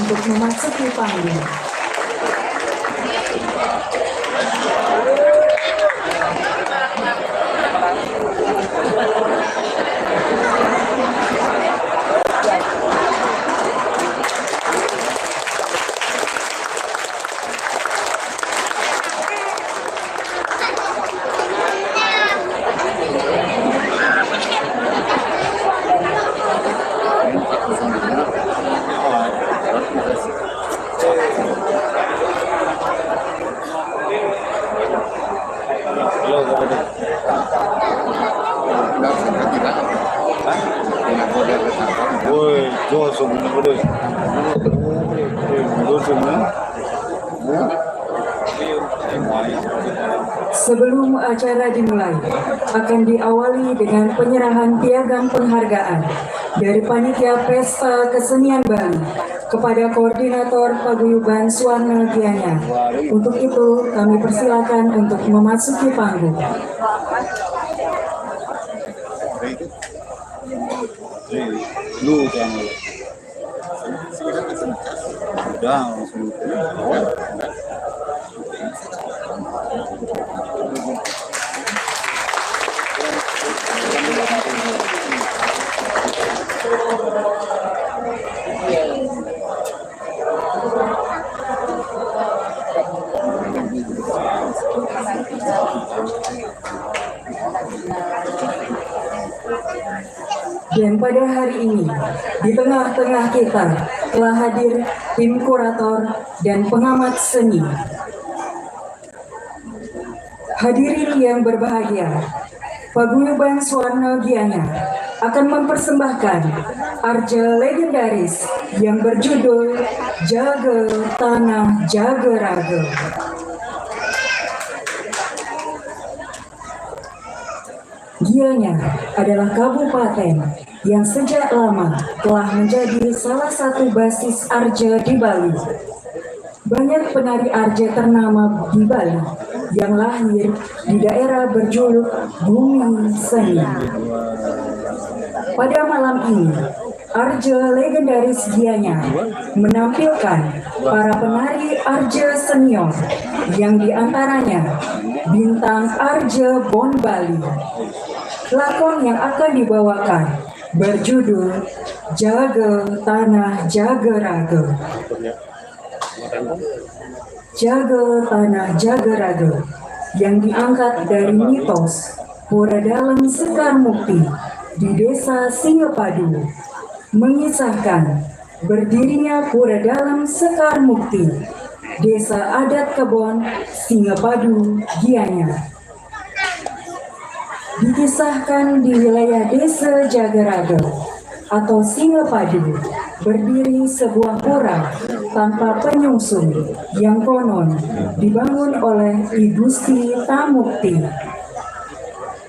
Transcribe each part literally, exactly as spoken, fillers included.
untuk memasuki panggung. Woi, josong bener. Josong ya. Sebelum acara dimulai, akan diawali dengan penyerahan piagam penghargaan dari Panitia Pesta Kesenian Bali kepada Koordinator Paguyuban Suwarno Gianyar. Untuk itu, kami persilakan untuk memasuki panggung. Lu yang udah langsung. Dan pada hari ini, di tengah-tengah kita telah hadir tim kurator dan pengamat seni. Hadirin yang berbahagia, Paguyuban Suwarno Gianyar akan mempersembahkan arja legendaris yang berjudul Jaga Tanah Jaga Raga. Gianyar adalah kabupaten yang sejak lama telah menjadi salah satu basis arja di Bali. Banyak penari arja ternama di Bali yang lahir di daerah berjuluk Bumi Seni. Pada malam ini, arja legendaris Gianyar menampilkan para penari arja senior yang diantaranya bintang arja Bon Bali. Lakon yang akan dibawakan berjudul Jaga Tanah Jaga Raga. Jaga Tanah Jaga Raga yang diangkat dari mitos Pura Dalem Sekar Mukti di Desa Singapadu, mengisahkan berdirinya Pura Dalem Sekar Mukti, Desa Adat Kebon, Singapadu, Gianyar. Dikisahkan di wilayah Desa Jagaraga atau Singapadu berdiri sebuah pura tanpa penyungsung yang konon dibangun oleh I Gusti Tamukti,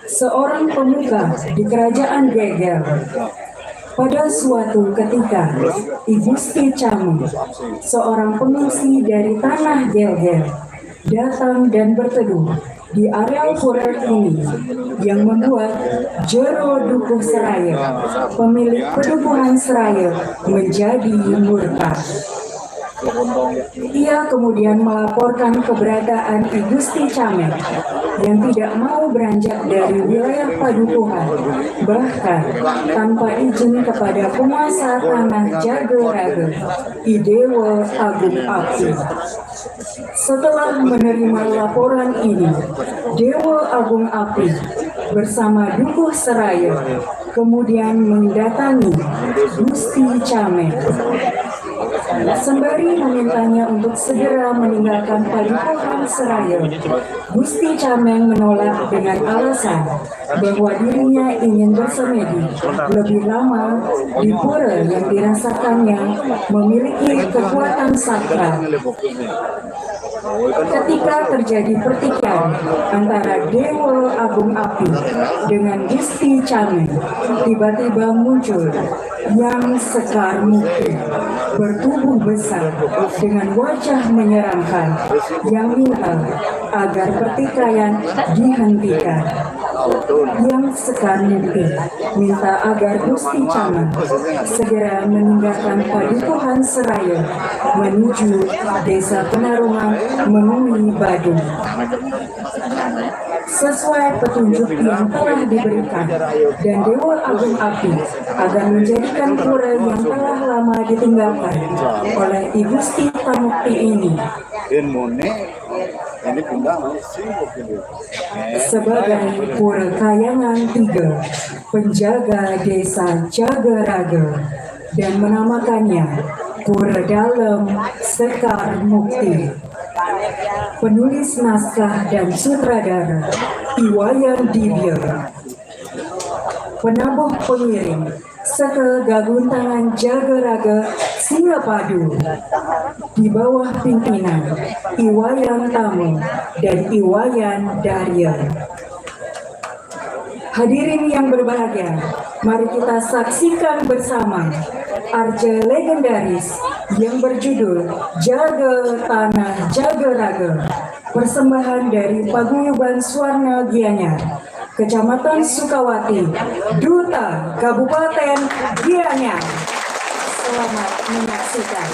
seorang pemuka di kerajaan Gelgel. Pada suatu ketika, I Gusti Cameng, seorang pengungsi dari tanah Gelgel, datang dan berteduh di areal pura ini yang membuat Jero Dukuh Seraya, pemilik Pedukuhan Seraya, menjadi murka. Ia kemudian melaporkan keberadaan I Gusti Cameng yang tidak mau beranjak dari wilayah Padukuhan, bahkan tanpa izin kepada penguasa tanah Jagaraga, I Dewa Agung Api. Setelah menerima laporan ini, Dewa Agung Api bersama Dukuh Seraya kemudian mendatangi Gusti Cameng, sembari memintanya untuk segera meninggalkan Padukuhan Seraya. Gusti Cameng menolak dengan alasan bahwa dirinya ingin bersemedi lebih lama di pura yang dirasakannya memiliki kekuatan sakral. Ketika terjadi pertikaian antara Dewa Agung Api dengan Gusti Cameng, tiba-tiba muncul Yang Sekar Mukti, bertubuh besar dengan wajah menyeramkan, yang minta agar pertikaian dihentikan. Yang Sekar Mukti minta agar Gusti Camat segera meninggalkan Padukuhan Seraya menuju Desa Penarungan, Mengui, Badung, sesuai petunjuk yang telah diberikan, dan Dewa Agung Api agar menjadikan pura yang telah lama ditinggalkan oleh I Gusti Tamukti ini sebagai Pura Kayangan Tiga, penjaga Desa Jagaraga, dan menamakannya Pura Dalem Sekar Mukti. Penulis naskah dan sutradara, I Wayan Dibya. Penabuh pengiring, Seka Gaguntangan Jagaraga Singapadu, di bawah pimpinan I Wayan Tama dan I Wayan Darya. Hadirin yang berbahagia, mari kita saksikan bersama arca legendaris yang berjudul Jaga Tanah Jagaraga, persembahan dari Paguyuban Suarna Gianyar, Kecamatan Sukawati, Duta Kabupaten Gianyar. Selamat menyaksikan.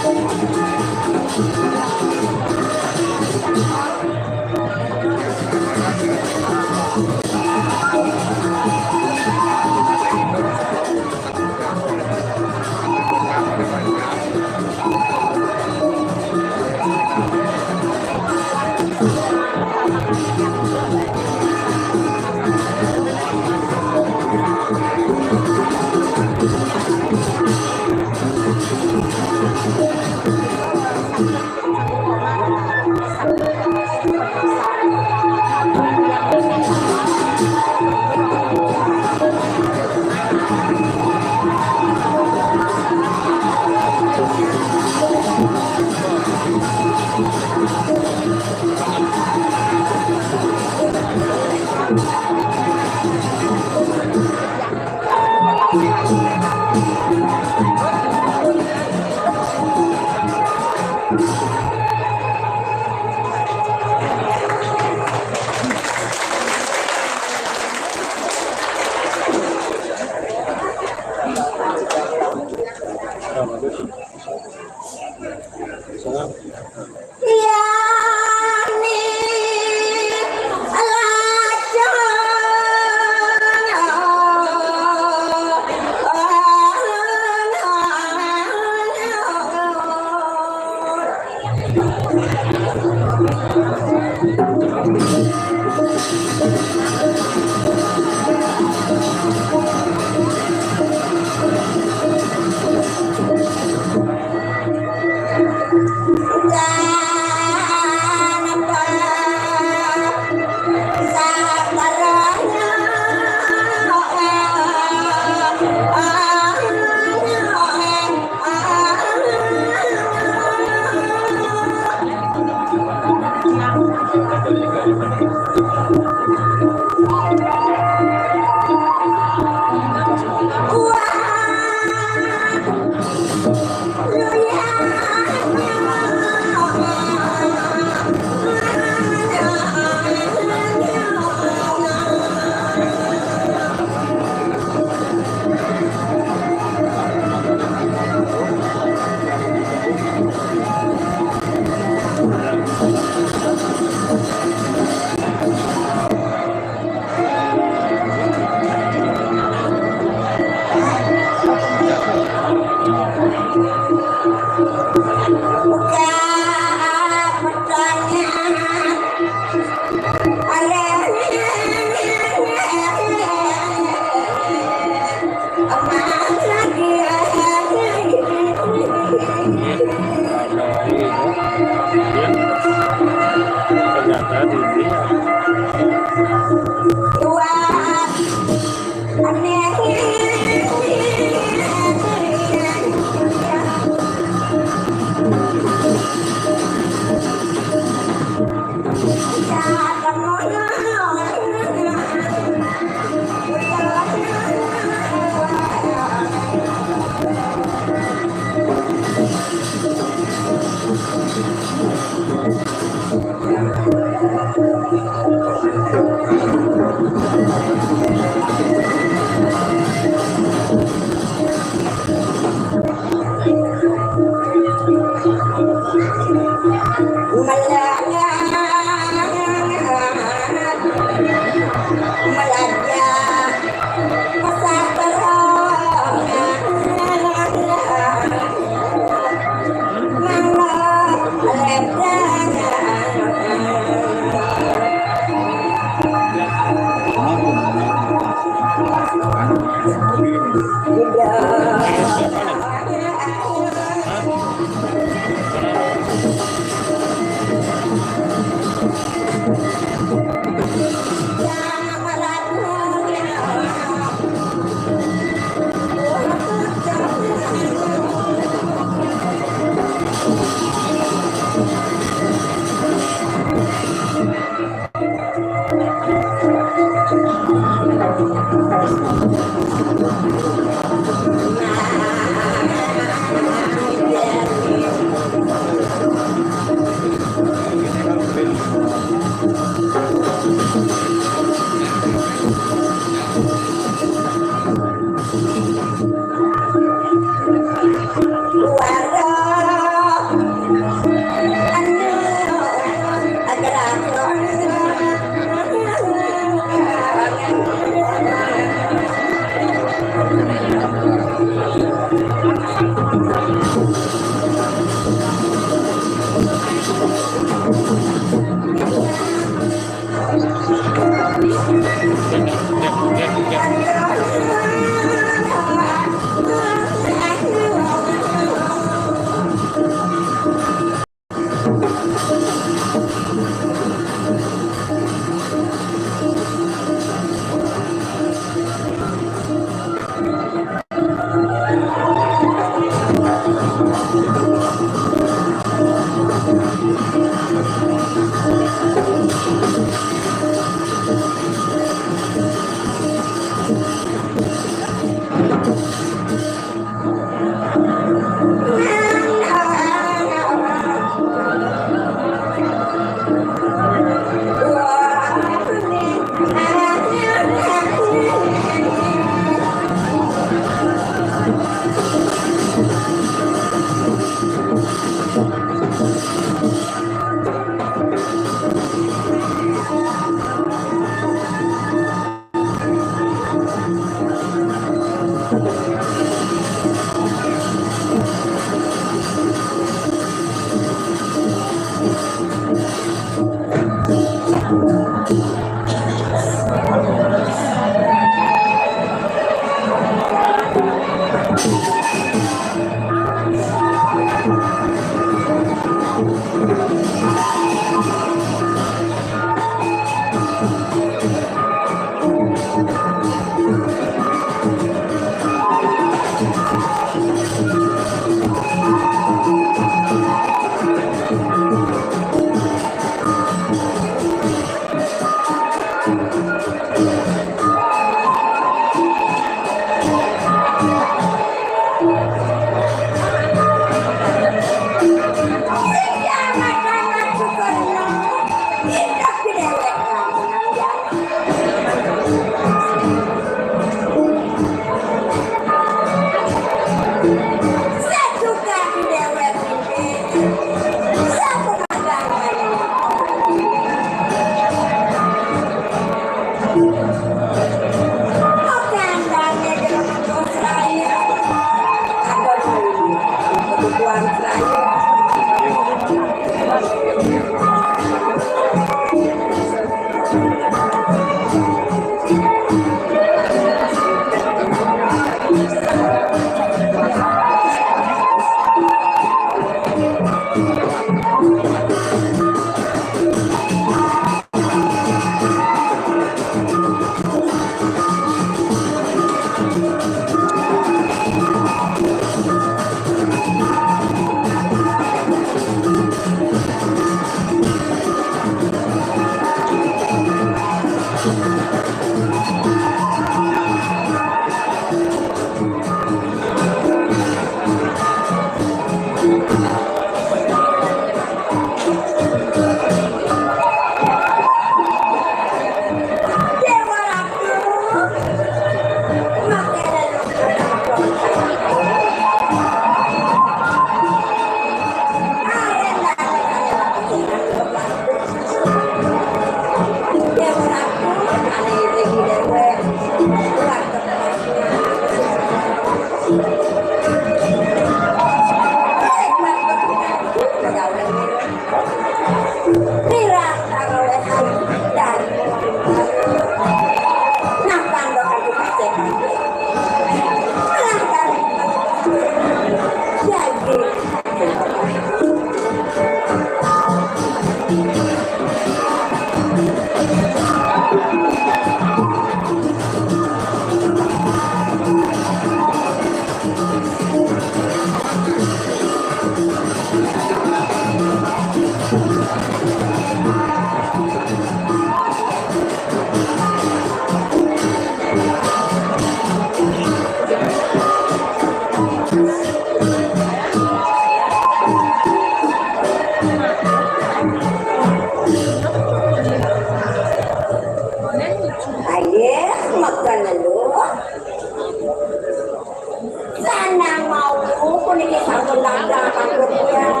Tanang mau puniki sampun langkah kanggo tiyang.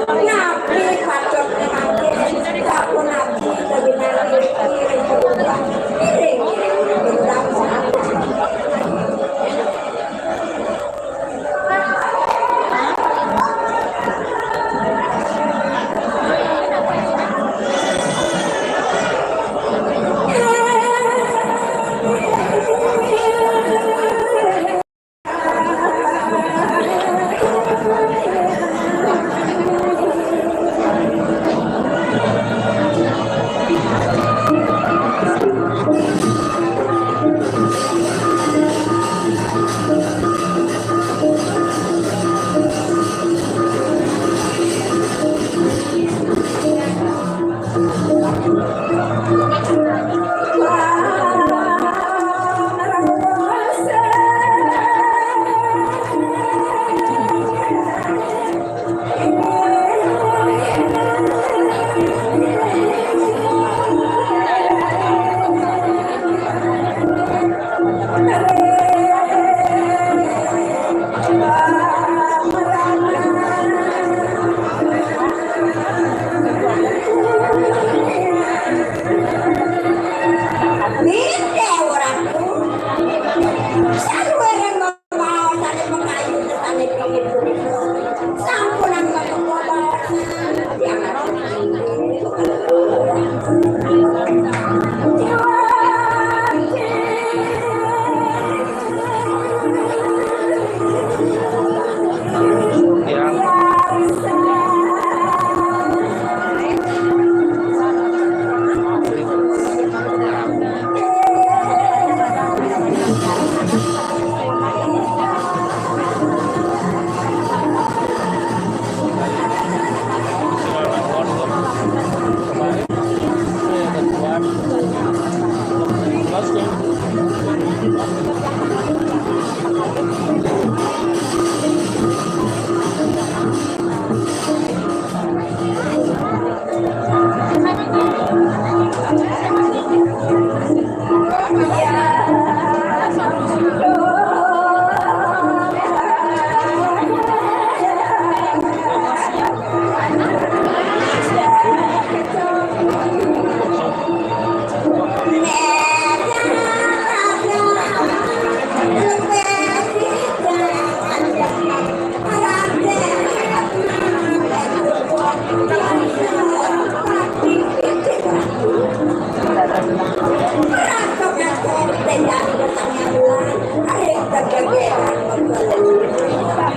Nabi patut mangke sampun nabi kawinanggih ring perubahan, iring-iring gendang sampun. Nitih ora tuh. Saluwiring mawaosane pengayun kersane Pinggir Punika. Sampunang ketemu bawasan.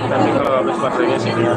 Tapi kalau habis baterainya sini ya.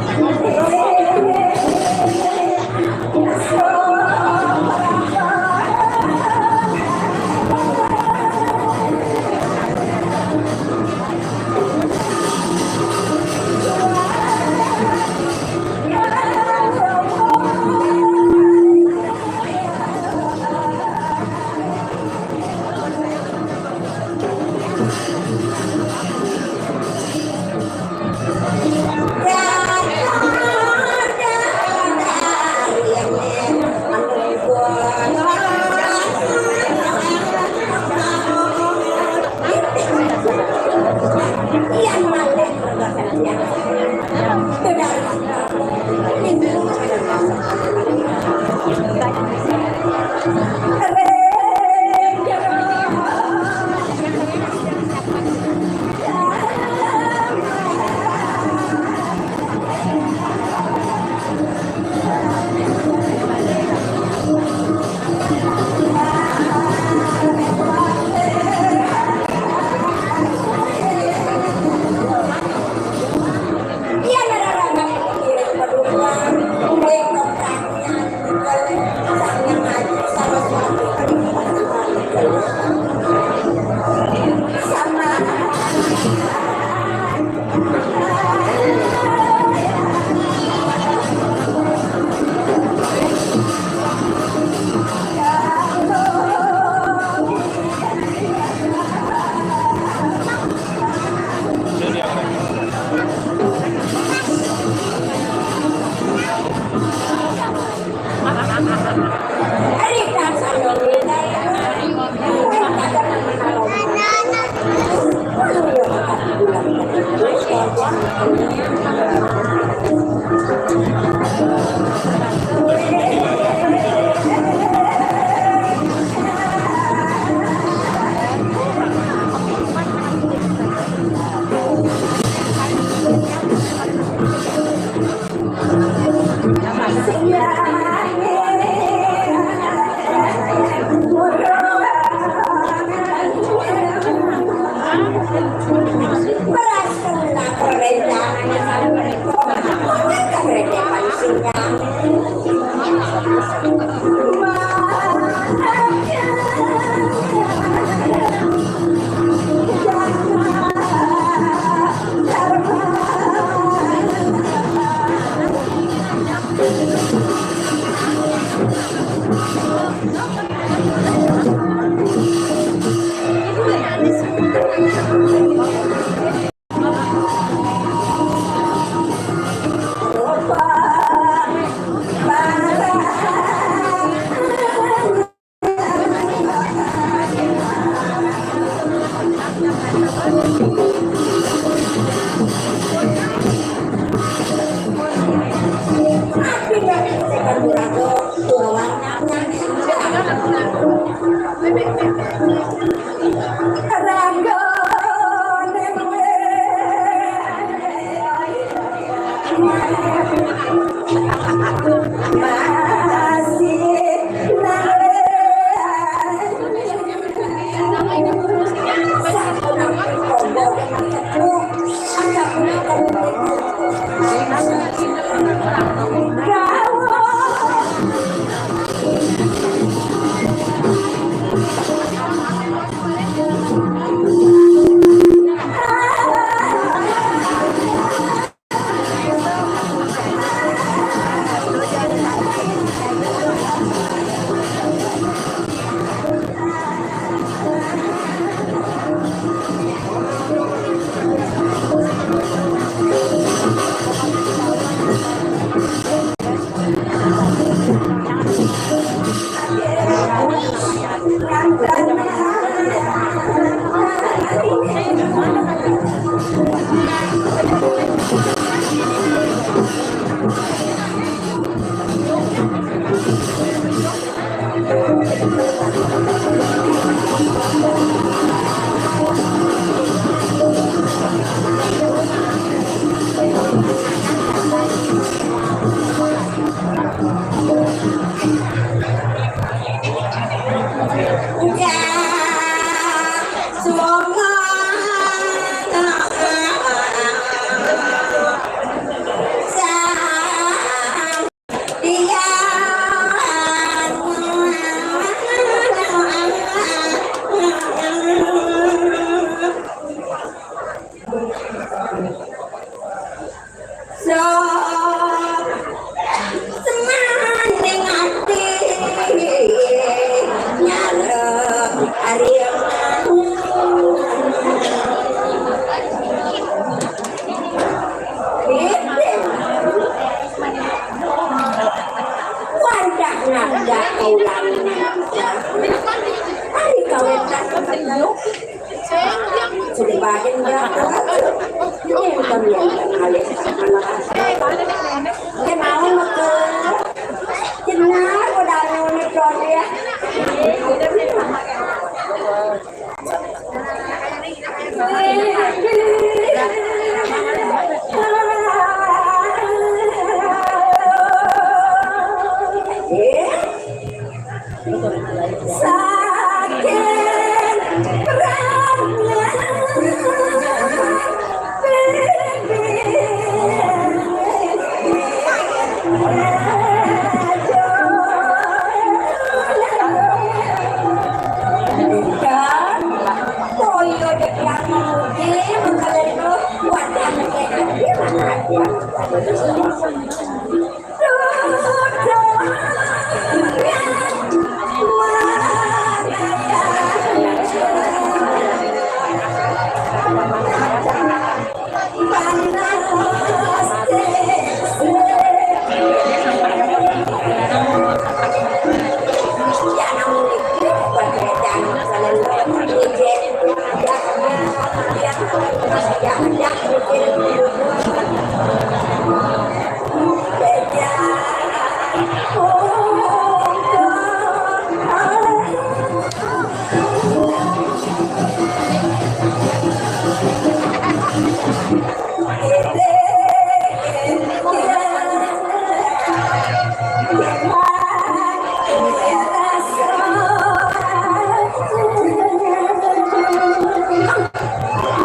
Wadah naga kaulang. Ari kawin tak ketemu. Sudah bagian berapa? Ini bukan yang alis. Kenal maka. Kenal udah anu ni dia.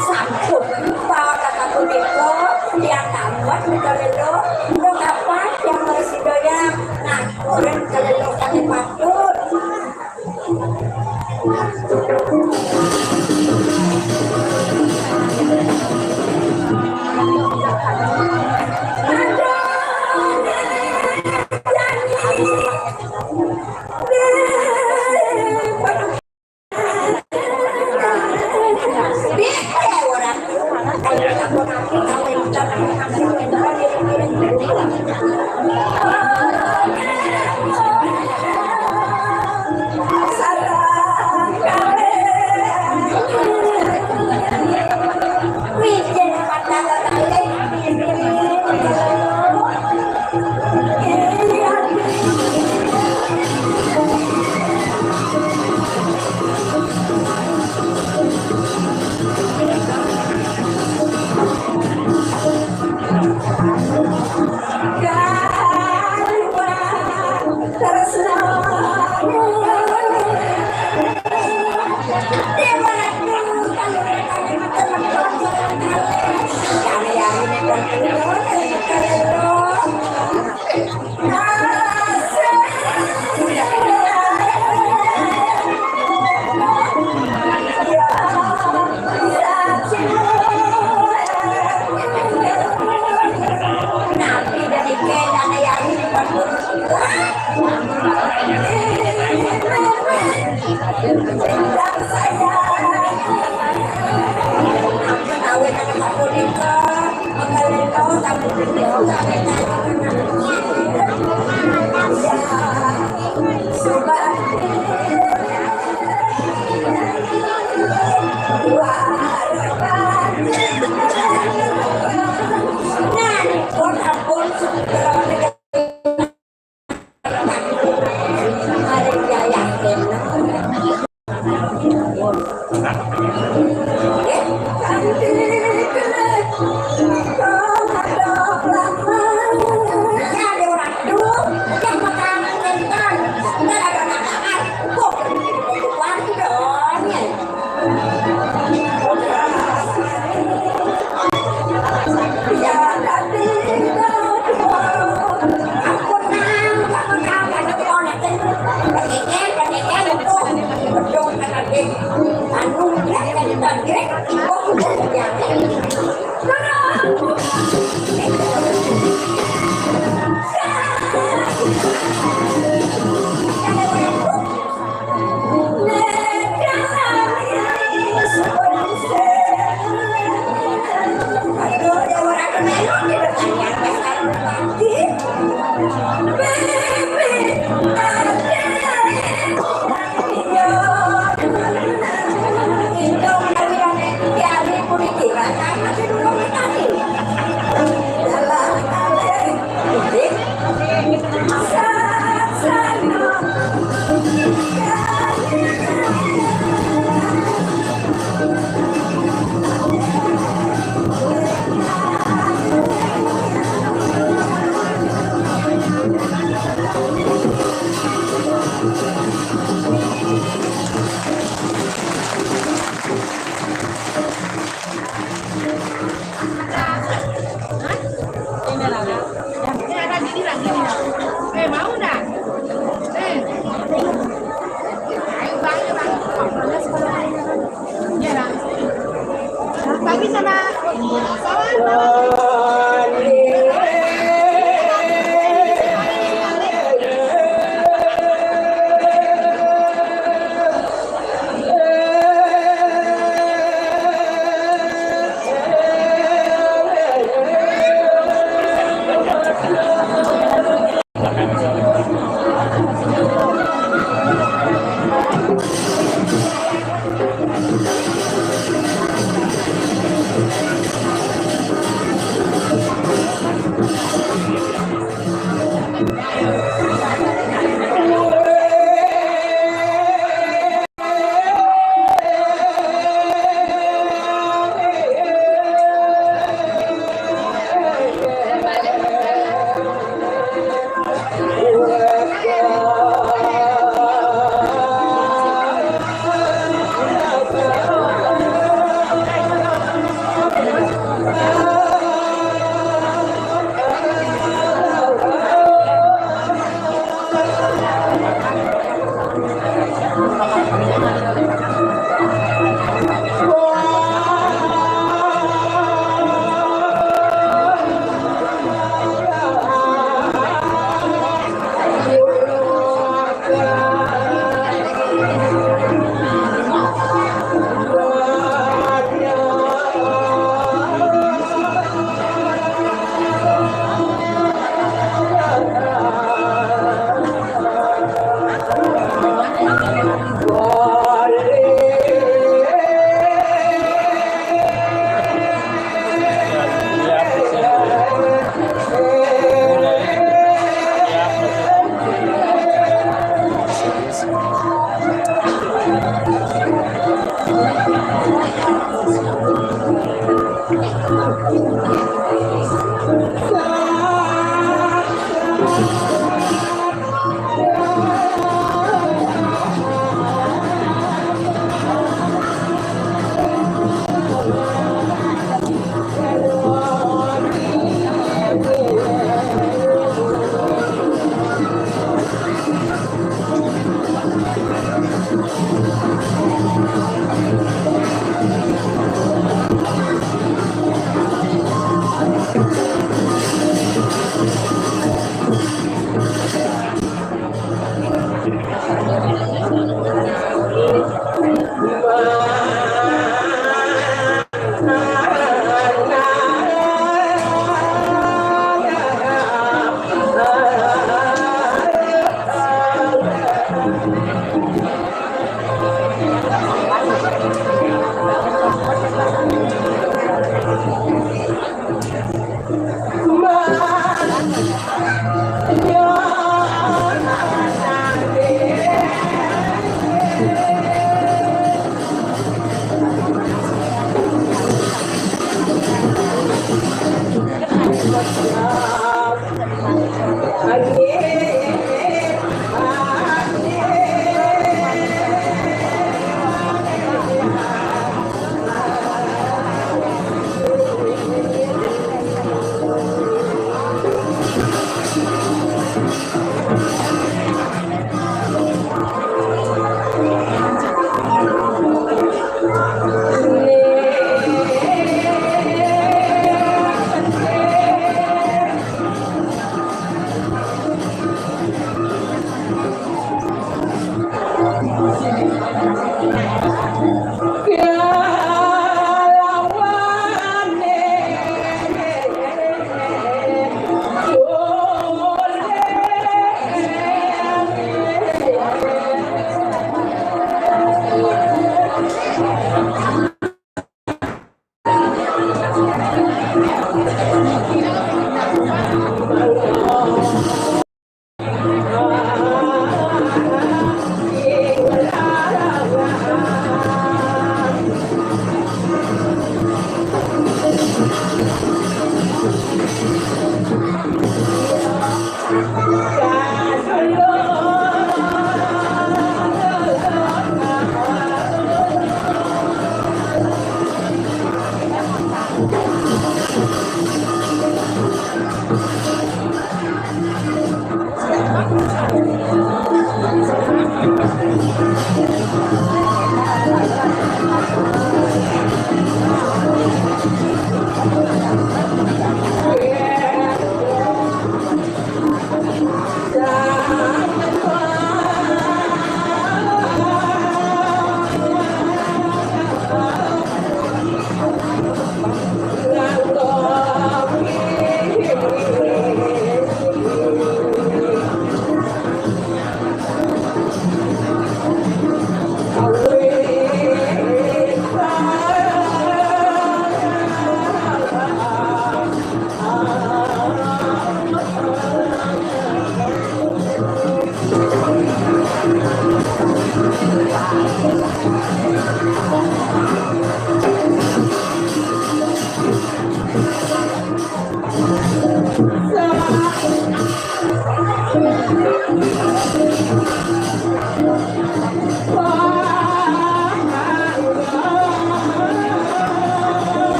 Sampun, bawa kakak punika, dia tamat muka lelo, muka kapan yang bersidonya ngakurin ke lelo kami patut.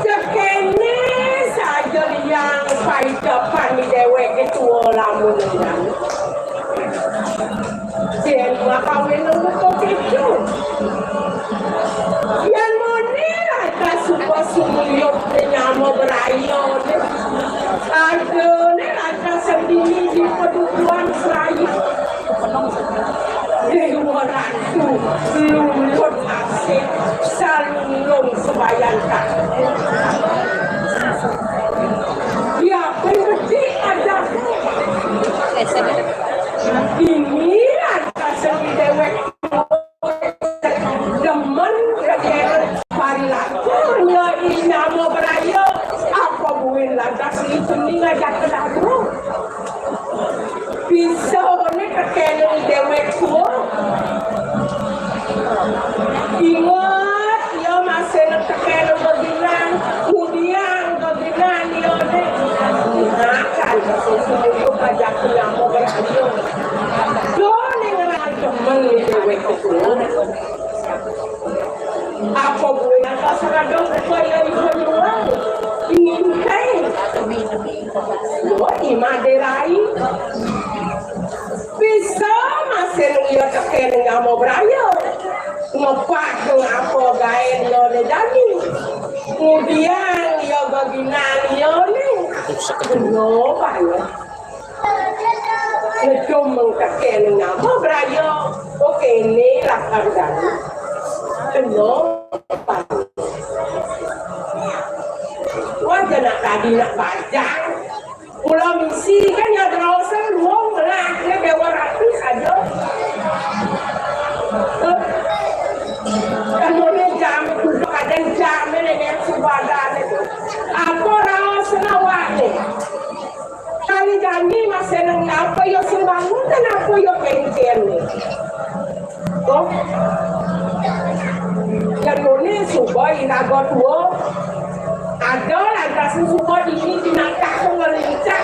Sakéné saja liang paidepan di déwéké tua lamun liang. Yén makawin nunggu kéto. Yén muni lantas suba sumuyup nyama braya. Aduh, né lantas sendiri di padukuhan saya. Déwa Ratu, lulut asih, salunglung sebayantan. Ya, pengerti ada. Ini lantas sing déwék demen, ya, parilakunya ini mau berayu. Apa buin lantas itu nih ngajak ke dapur? Bisa né tekéné déwék tua. Inget, ya masih tekéné beginan, kemudian beginan, ya né. Makan, sesuatu aja nyamuk berayu. Yo né ngerang demen déwék tua. Apa buin lantas radong kaya ibu luang? Ingin kain. Yo, imadérai. Bisa masih nung iya tekén nyama braya. Ngepak nung apa gaén yo né dani. Kemudian iya baginan iya né. Yo, banyak. Ngedum mengkekén nyama braya. Oké, né lakar dani. Kena. Wah, jenak tadi nak bajang. Kula misi kan ya raosan luung melah, ya Déwa Ratu saja. Kan mulai jam, kadang jam ini yang subadan itu. Apa raosan awak nih? Kali jani masih nang apa ya sing bangun kan apa ya pengen nih. Kok? Jadone suba iraga tua. Ada lantas suba dini tinakah ngelincah.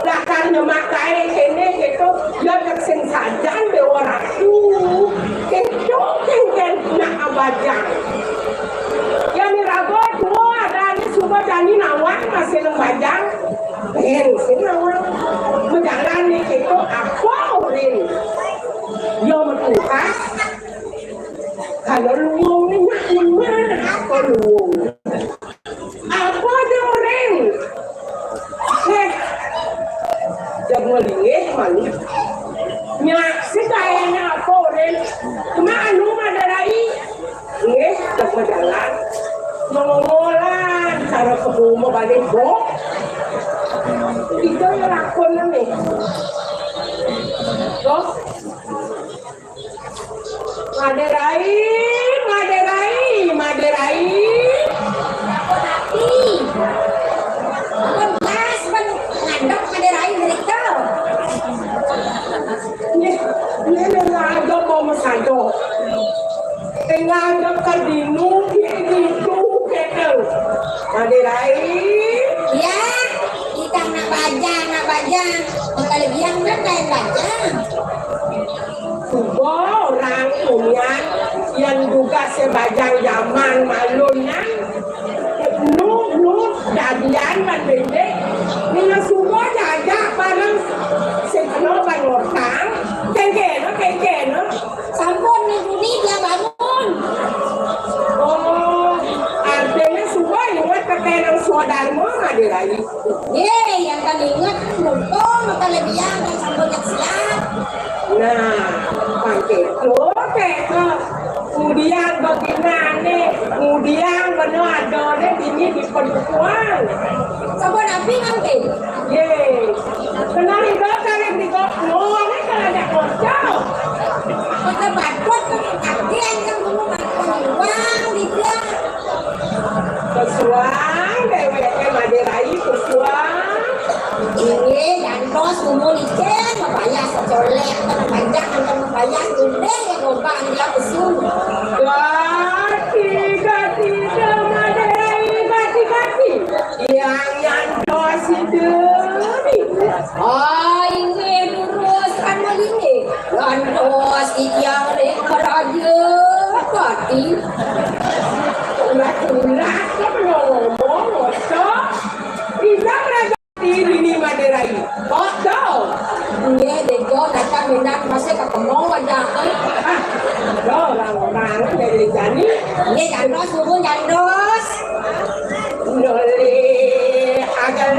Lakar nyemak kae kene gitu. Ya tak sing sajan Déwa Ratu. Kencok kengken nak abajang. Ya iraga tua ada ni suba jani nawang masih nang bajang. Ben sing nawang. Bejalan ni gitu apa urin. Ya metukas. Kalau luung ni nyak lemah, apa luung? Apa ada orang? Eh, jaga linggih malu. Nyak si kayaknya apa orang? Cuma anu madarai. Nggih, jaga jalan. Ngomolan, cara ke rumah balik, Bok. Itu yang lakon nih. Bok. Maderai, Maderai, Maderai. Apa nanti? Apa gas, Bang? Ngadep Maderai mereka. Ini, ini ada mau mesado. Tengah ada kardinal, ini itu, gitu. Maderai. Ya, kita nak bajang, nak bajang. Kalau biang kan lain bajang. Suba orang kumian yang juga sebajang zaman malun nyan. Nu, nu, dadian man bendek. Nina suba jajak bareng sekno ban ortang. Kengkeno, kengkeno. Sampun minggu ni dia bangun. Oh, artinya suba ingat pakai nang swadharma, Maderai. Ye, yang kan ingat, mumpung kalau biang kan sambut siap. Nah, pakai tu, teh. Kemudian bagaimana? Kemudian mana ada deh ini di pendukuan. Sampun api nanti. Ye. Kenal juga kalian di kok. Nuang kan ada kocok. Kota Batok kan kaki yang kamu makan uang di dia. Pesuang, dewek Maderai pesuang. Ini jantos kumu licin, mapayas colek, panjang antar mapayas gundeh ya gobang dia pesu. Gati, gati, Maderai, gati, gati. Yang jantos itu. Oh, ini lurus kan ini. Jantos yang ring meraja, gati. Ulah-ulah, kau belum ngomong, bocor. Bisa meraja ini Maderai. Bocor. Iya, deh, Jo, datang minat masih ketemu aja. Ah, orang-orang dari Jani. Iya, jantos, suruh jantos. Nolih, agak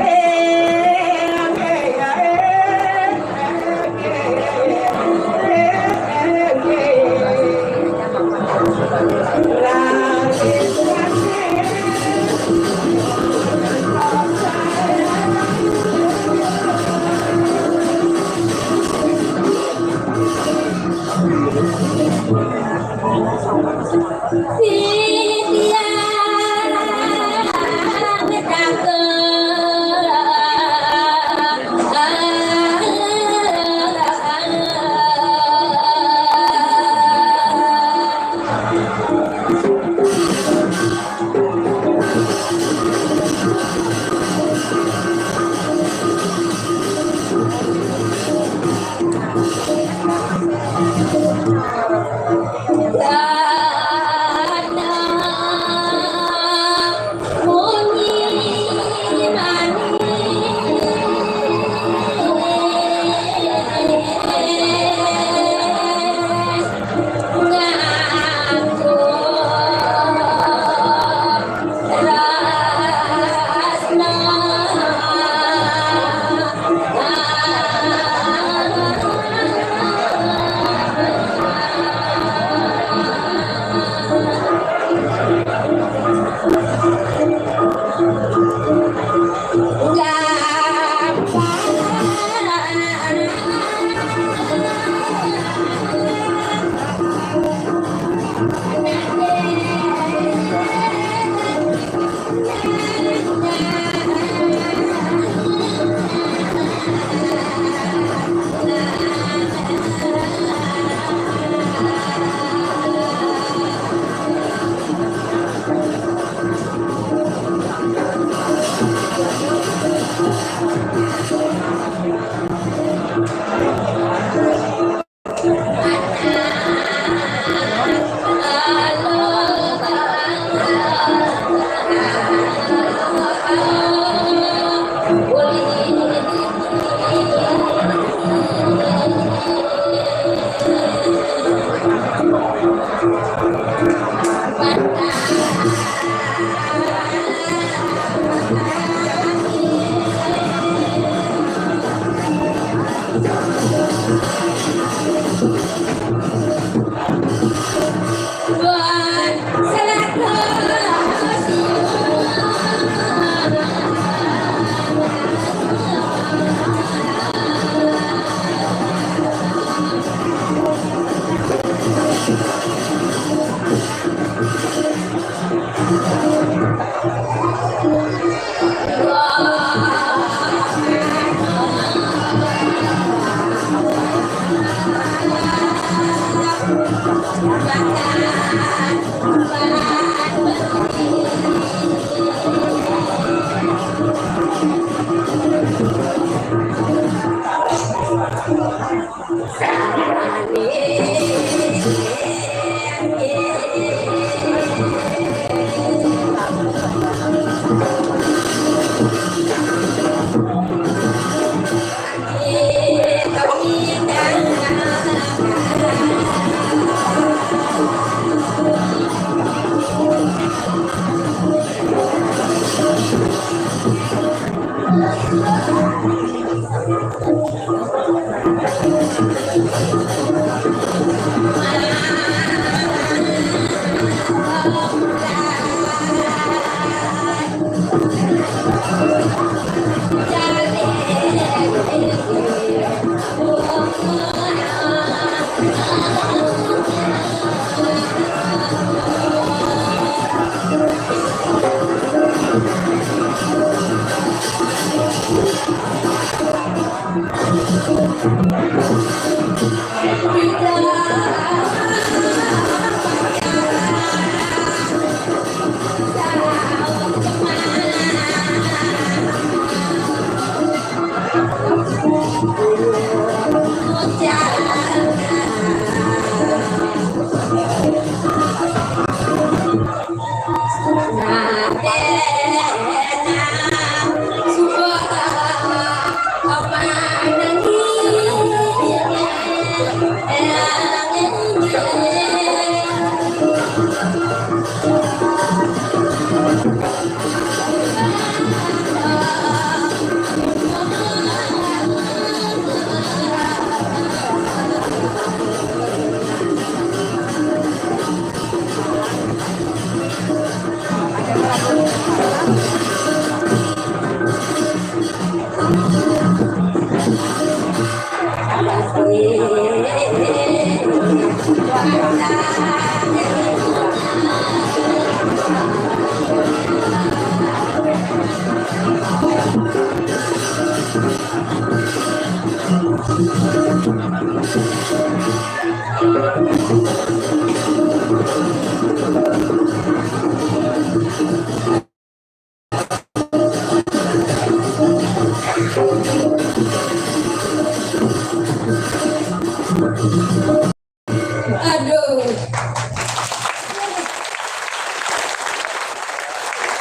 Aduh.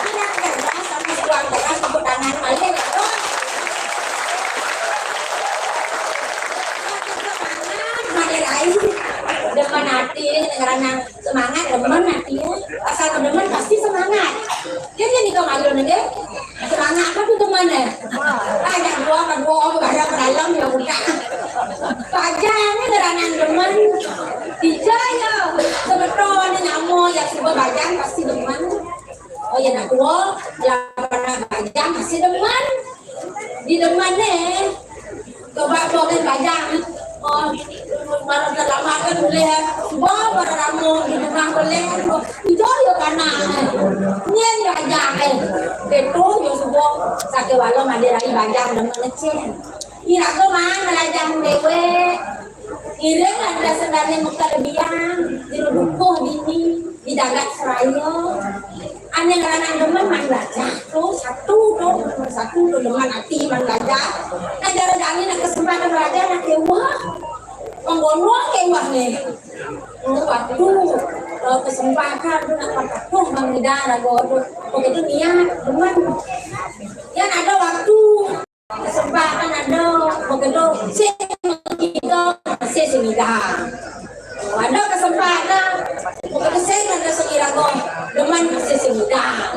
Ini yang keras sama si Tuan keras, tepuk tangan malih, terus. Tepuk tangan, malih lain. Demen ati, ngeranang semangat, demen ati. Asal demen pasti semangat. Dia jadi kau malu nih, dia. Semangat apa tu teman eh? Ada dua, ada dua, ada dalam ya bukan. Bajang ni ngeranang demen. Ija ya. Sebetulnya nama yang suka bajang pasti demen. Oh ya, nak tua, lawan bajang pasti demen. Di demen ni, coba bawa bajang. Oh, baru terlambat kan boleh. Bawa baru lama di rumah boleh. Ija ya panas. Nyen bajang eh. Betul ya subuh. Sakit walau mandi lagi bajang demen ngecen. Ira ko man melajang dewek. Iring ada sendalnya muka lebihan, di dukuh dini, di dagat seraya. Ane ngeranan demen man belajar tu, satu tu, satu tu demen ati man belajar. Nah, jara jani nak kesempatan belajar nak kewah. Menggonong kewah ni. Oh, waktu eh, kesempatan tu nak patah tu bang ida rago tu. Begitu niat demen. Yang ada waktu. Kesempatan ada begitu, sing kita masih sing ida. Ada kesempatan begitu, sing ada sing irago, demen masih sing ida.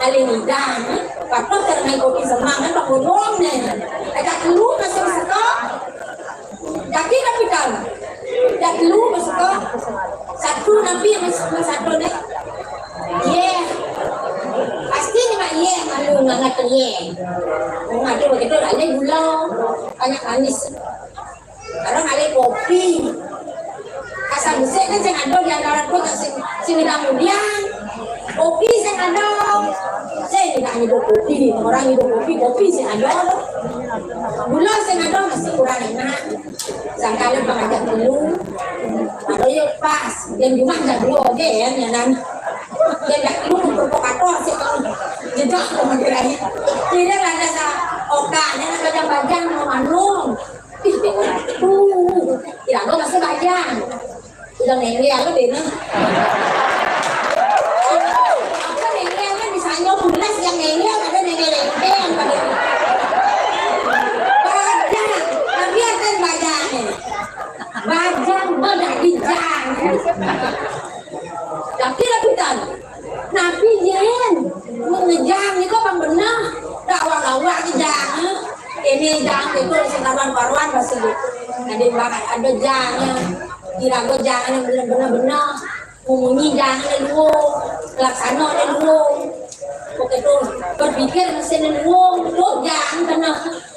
Paling ida, patut termain kopi semang kan, Pak Gunung ni. Ada dulu masih setok. Tapi tapi kan, dah dulu masuk ke satu nabi yang masuk ke satu ni. Ye. Pasti ni mak ye, malu ngangat ye. Orang ada begitu, ada gula, banyak manis. Orang ada kopi. Asal besar kan saya ada di antara tu tak sini, sini dah kemudian. Kopi saya ada. Saya tidak hidup kopi. Orang hidup kopi, kopi saya ada. Gula saya ada masih kurang enak. Sangkala pangajak dulu. Kalau ya pas, yang rumah dah dua je ya, nyanan. Dia dah dulu provokator sih kalau jejak sama dia lagi. Tidak ada sa oka, dia nak bajang-bajang mau manung. Ih, tuh, tidak ada masih bajang. Udah ngeyel lu deh, nah. Apa ngeyel kan bisa nyoblos yang ngeyel, ada ngeyel lempeng, ada. Bajang, tapi ada bajang. Bajang, bedah bijang. Tapi lapitan, napi jen, mengejang ni kok bang benar. Dak awak-awak ke jang. Ini jang itu sing karuan-karuan masih. Ada bang ada jang. Kira gue jang yang benar-benar. Munyi jang ni luo, laksana ni luo. Oke tu, berpikir mesti ni luo, tu jang kena.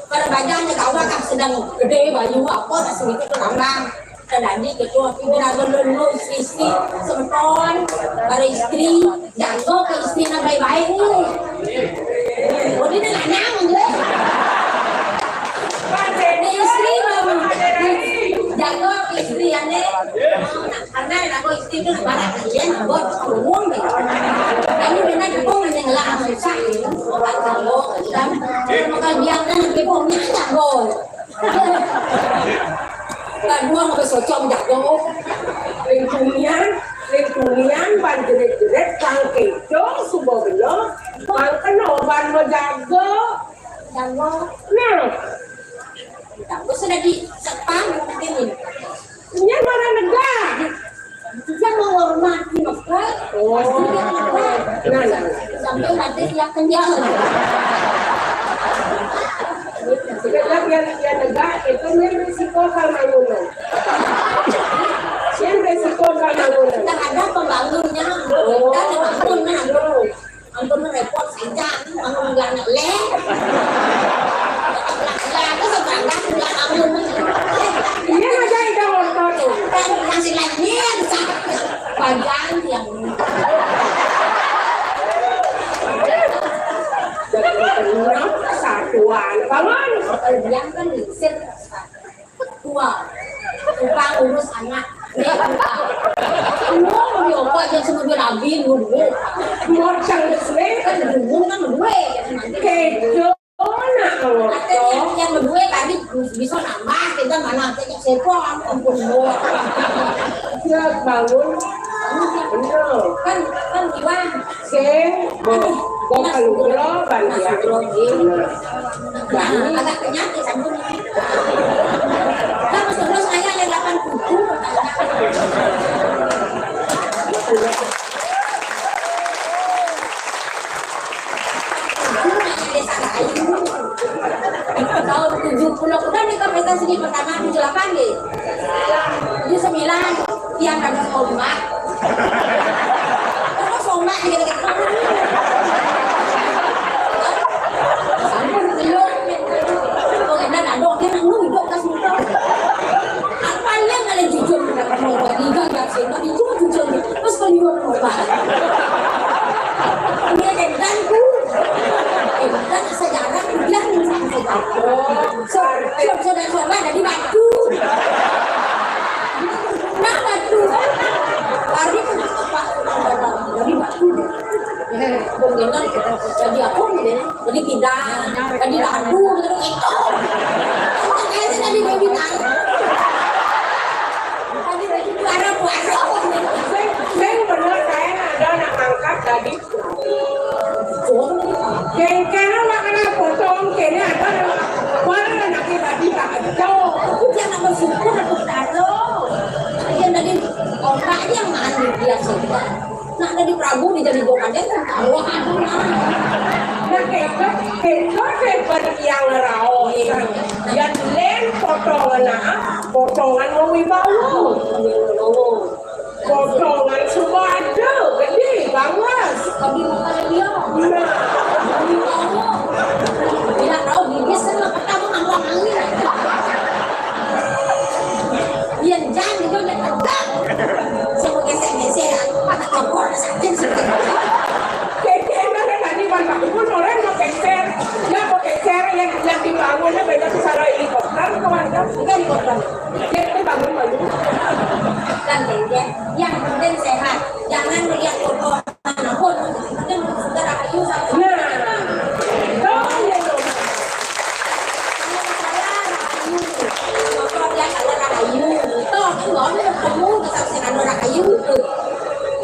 Pada bajang ni kawan kan sedang gede bayu apa tak sedikit tu tambah. Tadi ketua pimpinan dulu istri semeton, para istri, jaga ke istri nak baik-baik ni. Boleh nak nang je. Ni istri mama. Jaga ke istri ane. Karena nak bawa istri tu nak barat dia nak bawa ke rumah ni. Kami kena dukung dengan lah susah. Orang kamu kan. Maka dia kan lebih pun ni tak bawa. Kadua maka socong jago. Ring tunian, ring tunian, ban jerit-jerit, kang kejo, suba belo, Nah, aku sudah di sepan mungkin ini. Ini mana negara? Dia menghormati, Mas, kan? Oh. Pasti dia makan. Nah, nah. Sampai nanti siap kenyang. Sekedar yang, yang negara itu, ini risiko kalau bangunan. Ini risiko kalau bangunan. Terhadap pembangunnya. Oh, kita bangun, nah. Ampun, repot saja, bangun bulanan leh. Ya, aku sepakat, bulan ampun. Ini aja udah ngotot tuh. Kan masih lagi yang sa-, panjang yang. Jadi, satuan, bangun. Yang kan lingsir. Tua. Tukang urus anak. Nih, tukang. Lu, lu, apa aja semua dia lagi, lu, lu. Mau cang di sini. Kan dulu kan gue. Kedo, nak, lo. Katanya yang berdua tadi bisa nambah, kita mana, kita sepo, ampun, lu. Siap, bangun. Bener. Kan, kan Iwan. Sing, bo-, bo kalugro, ban dia. Nah, agak kenyang ya, sambung. Nah, Mas Dono, saya yang delapan tujuh. Desa lain. Tahun tujuh puluh, udah nih, ke pesta seni pertama tujuh delapan nih. Tujuh sembilan, tiang ada ombak. Terus ombak gitu, gitu. Sampun, belum. Oh, enak, ada orang yang nunduk ke situ. Apa yang ada jujur, tidak mau bagi, gak, gak, sih, tapi jujur, jujur. Terus keluar ombak. Dia dendan tuh. Dendan sejarah, dia nih, sejarah. So, so, so, so, so, dari batu. Nah, batu. Hari itu apa? Dari batu. Eh, jadi apa gitu ya? Jadi tidak, jadi lagu gitu, gitu. Kayaknya tadi baby tanya. Tadi baby suara puasa. Sing, sing bener, kayak ada anak angkat tadi. Kengkeng, awak kena potong, kene ada, wah, anak pribadi tak ada. Aku jangan bersyukur, aku taruh. Dia tadi ombak dia yang mandi, dia suka. Nak tadi Prabu dijadi gua kaget, kan taruh, aduh, nah. Nah, kengkeng, kengkeng, kengkeng yang raos. Yang lain potongan, ah, potongan mau wibawa. Potongan suka ada, gede, bagus. Kami makan dia. Nah. Bila tahu bibis sama pertama kamu angin. Yang jangan itu dia tegak. Semua gesek-gesek, mata campur, sakit, sakit. Keke mana tadi, Bang, aku pun orang mau geser. Ya, mau geser yang, yang dibangunnya beda tuh, cara helikopter, kawan, kan? Bukan helikopter. Dia itu bangun malu. Kan, ya. Yang penting sehat. Jangan melihat kotor. Nah, pun. Yang penting sudah rahayu sama. Nah. Oh, iya, iya. Kalau saya rahayu. Kotor dia kalau rahayu. Toh, kan baru ketemu, terus saya rahayu.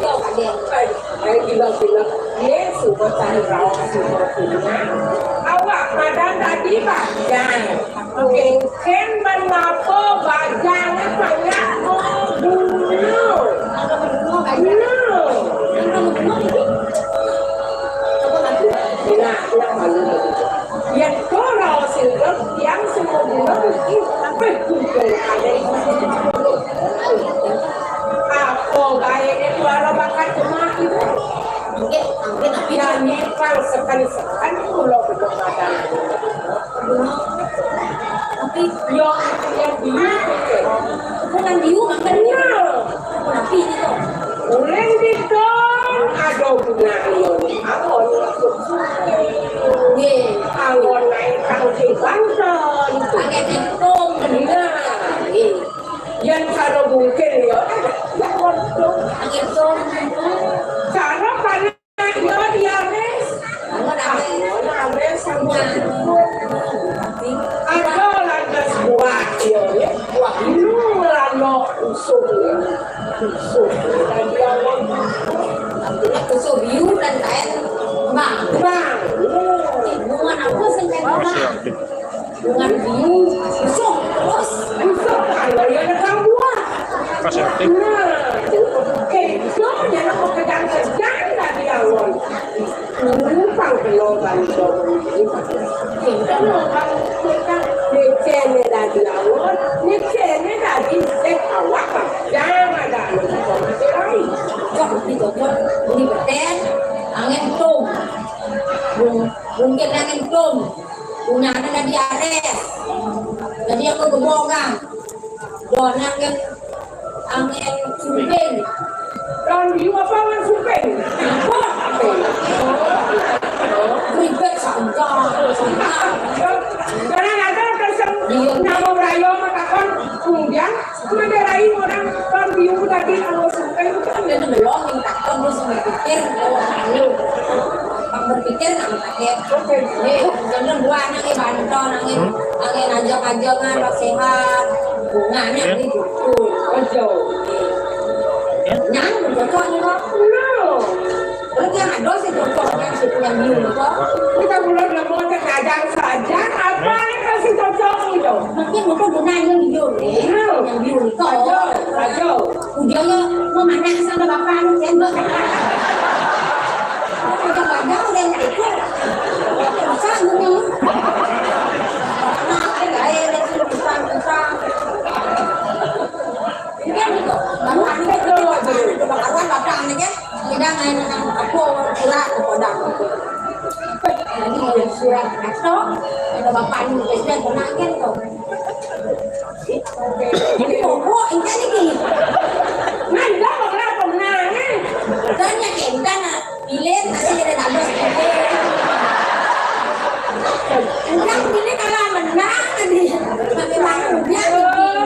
Toh, ada. Ai gila-gila, ye, semua cari raos, semua punya. Awak pada tadi bajang. Kengkeng mengapa bajang banyak guna? Guna. Nah, yang malu begitu. Yang kau raos itu, yang semua guna, ih, apa itu? Ada itu. Apa baiknya suara bakat jemaah itu? Mungkin, mungkin tapi ya, nyipang sekali-sekali pulau Kecamatan. Tapi yo, yang di U K. Bukan di U K, kan? Iya. Tapi ini tuh. Uleng di Don, ada gunanya. Awon masuk. Nggih. Awon naik tangki Banten. Pakai kentung. Iya. Nggih. Yang cara mungkin ya. Ya, waduh. Pakai kentung. Cara paling Yo, diabetes. Diabetes sama. Ada lantas buah, yo, ya. Buah ini ngelanok usung, ya. Usung. Dan dia ngomong, artinya usung biu dan kain kembang. Kembang. Bunga apa sing kain kembang? Numpang kena bantu. Kena bantu, kena. Nek jene dadi awon, nek jene dadi sik awak, jangan ada anu, kok mati lagi. Cok, di cocok, di beten, angin tum. Mung-, mungkin angin tum. Punyanya dadi ares. Jadi aku gebogang. Don angin, angin sumping. Don biu apa angin sumping? Apa? Ribet saja. Karena ada kesem-, iya, nama Melayu mengatakan kemudian menderai orang don biu tadi angin sumping. Kan dia belum minta, kan dia sama pikir, oh, ayo. Bang berpikir nak pakai. Oke. Nih, jangan buah nangis bantu, nangis, nangis aja-aja nggak sehat. Bunganya ini gitu. Ojo. Nyang, cocok nih, Bang. Belum. Terus yang ada sih cocok, yang si punya biu itu. Kita belum dapat kadang saja, apa yang kasih cocok itu? Mungkin bukan guna yang biu nih. Belum. Yang biu itu. Ojo, ojo. Udah ya, mau mana sama bapak anu, ya, Mbak? Udah ada udah yang ikut. Susah gini. Nah, kan gak ada sih, susah, susah. Ini kan gitu. Bapak anu kan gitu, kebakaran bapak anu kan. Kita main nang aku pura ke Padang. Jadi, surat atau ada bapak anu, sudah pernah kan tuh. Ini pokok, ini kan ini. Nanda ora pemenangan. Dan yang entah nak pilih, masih ada tambah sedikit. Enggak, pilih kalau menang tadi. Tapi malu dia.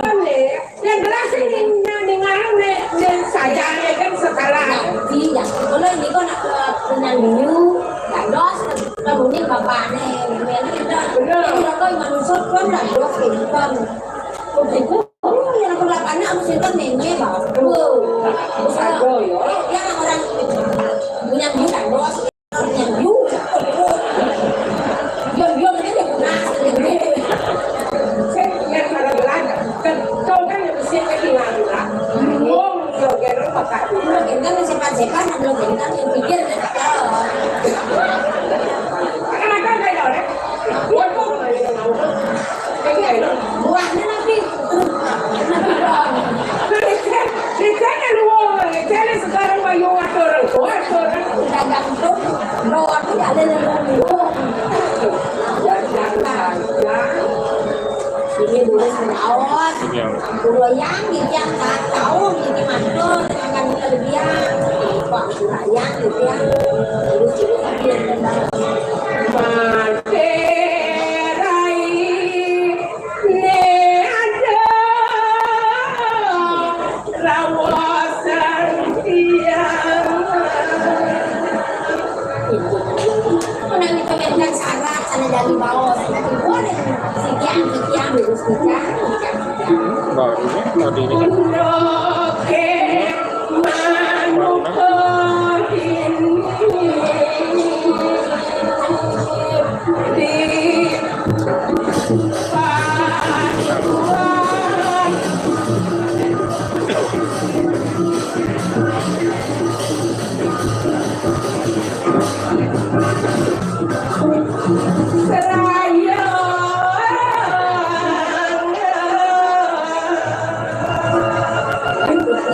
Boleh. Yang jelas ini, yang dengar nih, yang saja nih kan sekarang. Iya, kalau ini kok nak, eh, punya dulu, tak dos, kalau ini bapaknya, ini kita. Benar. Ini kok manusia kan tak dos, gitu kan. Begitu. Oh, yang aku lakukan aku sih kan nanya, Bang. Wow. Saja, ya. Ya, orang punya duit kan, Bos. Punya duit. Diam-diam aja dia punya, dia duit. Saya punya para belanja. Kan kau kan yang mesti ke tinggal juga. Bingung, dia kira apa tak? Kan kan sepan-sepan, belum kan yang pikir. Akan-akan saya orang. Buahnya nanti. Di sana lu, di sana sekarang mau atur, atur. Dagang itu, bawa tuh ada yang mau. Ini dulu seraos. Iya. Dulu yang di tiang tak tahu, ini mantul, dengan kelebihan. Pak, yang di tiang. Terus, terus, terus. Materai ne ada rawasan tiang. Menang itu kan syarat, sana dari bawah, sana di bawah, sekian, sekian, terus sekian, sekian, sekian. Baru ya, tadi ini kan. Oke. Seraya.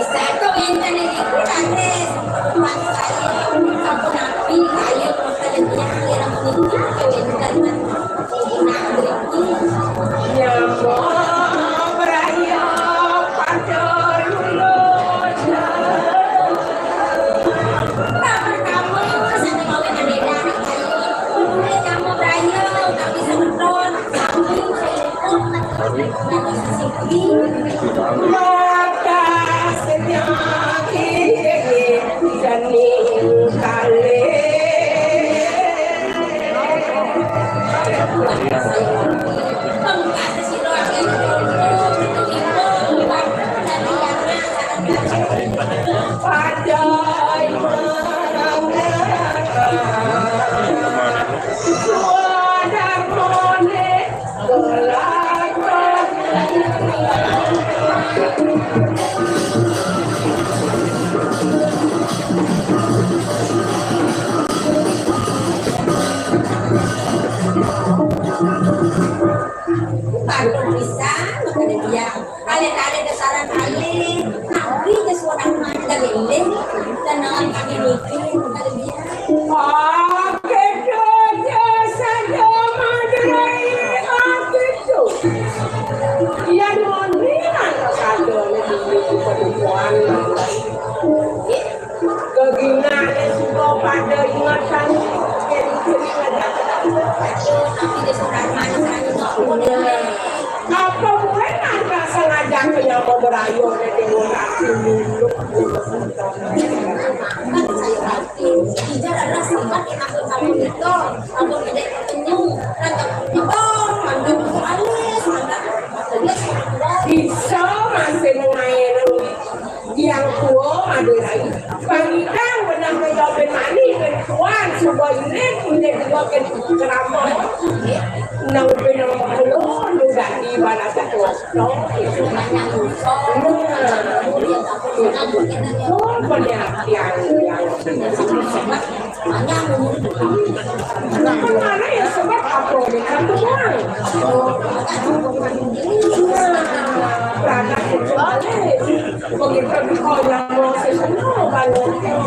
Satu enten iki kuwi, Mas. Satu nabi, ayo, kok kalian punya pikiran ini, enten, Mas. Nah, berikut. Ya, Mbok, Raya, Pak Jor, Lurus. Nah, pertama, saya mau beda-beda, anak saya. Mulai kamu Raya, tapi semeton. Apa bué nak rasa ngajak ke nyapa berayo ke dewa kaki dulu? Ijal adalah sifat yang aku tahu itu, aku tidak tersenyum, dan tak nyebong, mandang alis, mandang. Bisa masih mengair. Yang tua ada lagi. Pangidang benah menjawab mani, ben tuan, suba irit, punya dua ke kerama. Nang benah mengeluh, juga di bala satu. Nah, oh, pada yang, yang. Mana yang sebab apa dia kata orang? Nah, peranak itu balik. Begitu kau yang mau sesuatu, kalau dia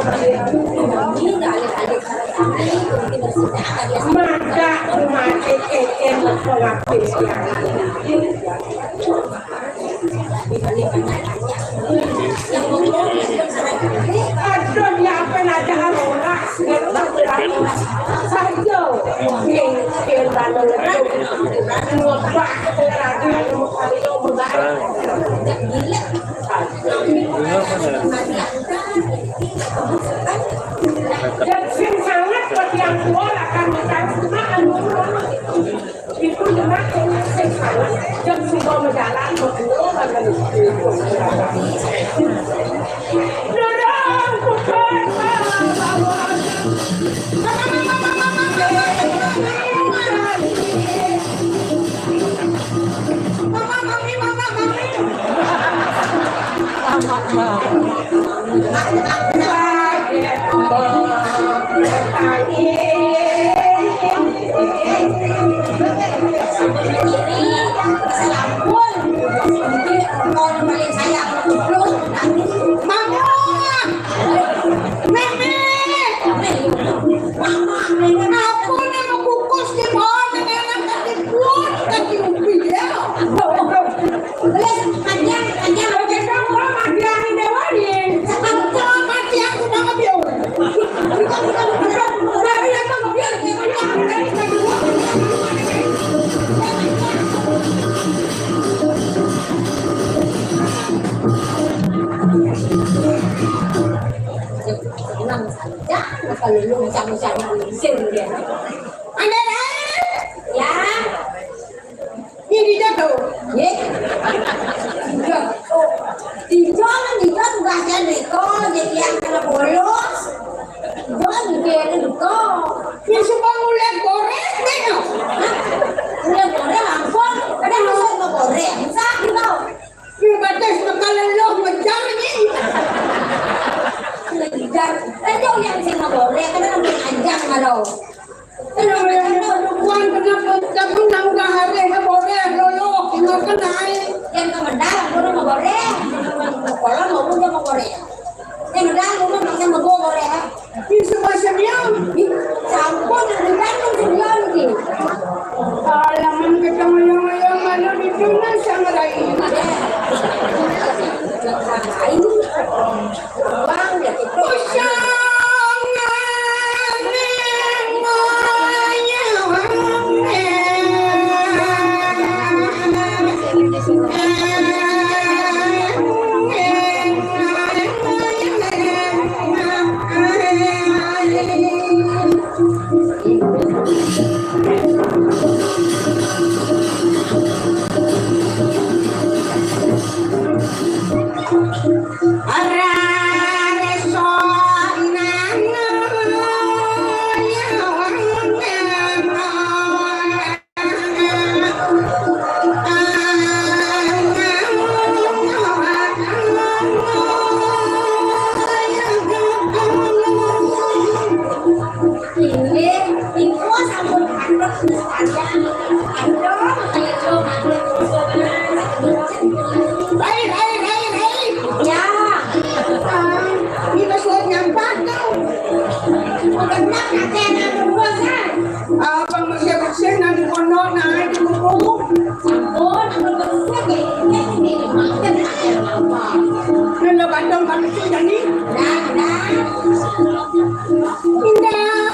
orang mata mati kekeh pengapit. Aduh, ya apa nak cakap orang? Saja. Yang, yang lalu itu. Ngubah keterangan. Dan sing sangat bagi yang tua akan dikasih makan. Itu dengar sing sangat dan sudah berjalan berdua dengan itu. Dorong, putar, Mama! Mama! Apa nama kukus di bawah dengan anak tadi pun tadi ubi ya? Beres, panjang, panjang. Oke, kamu panjang ini dewanin. Sekarang panjang aku banget ya. Dari yang mau biar gimana? Senang saja, kalau lu macam-macam sendiri. Ada lain? Ya. Ini dia tuh. Ye. Dia. Dia kan dia tugasnya Riko, jadi yang kena bolos. Dia mikirnya Riko. Ya, suka ngulek goreng, deh, no. Hah? Ngulek goreng langsung. Ada langsung mau goreng. Sah, gitu. Dia batas bakal leloh ngejar, nih. Ngejar. Kan dia yang sing ngegoreng, kan orang panjang, kalau. Kenapa yang perempuan, kenapa tak menang dah hari, ha, boleh, lolo, kenapa naik? Yang kemendal, aku udah mau boleh. Kalau mau, udah mau boleh. Yang kemendal, aku udah mau boleh, ha. Bisa bahasa dia. Ih, campur, yang di dalam, yang di dalam, gitu. Alaman kita ngayang-ngayang, malu di dunia, sama lagi. Ini. Inggih, iku sampun cakep, Miss Panjang. Aduh, ayo, ayo, ayo. Hei, hei, hei, hei. Ya. Ah, ini sudah nyampak tuh. Udah nak, nanti anak berubah, kan? Apa masih bersih nanti pondok naik ke buku? Sampun, ampun, bersih, ya. Ini, ini, maafkan, anak apa? Nanda bandang kami sudah nih. Dah, dah. Indah.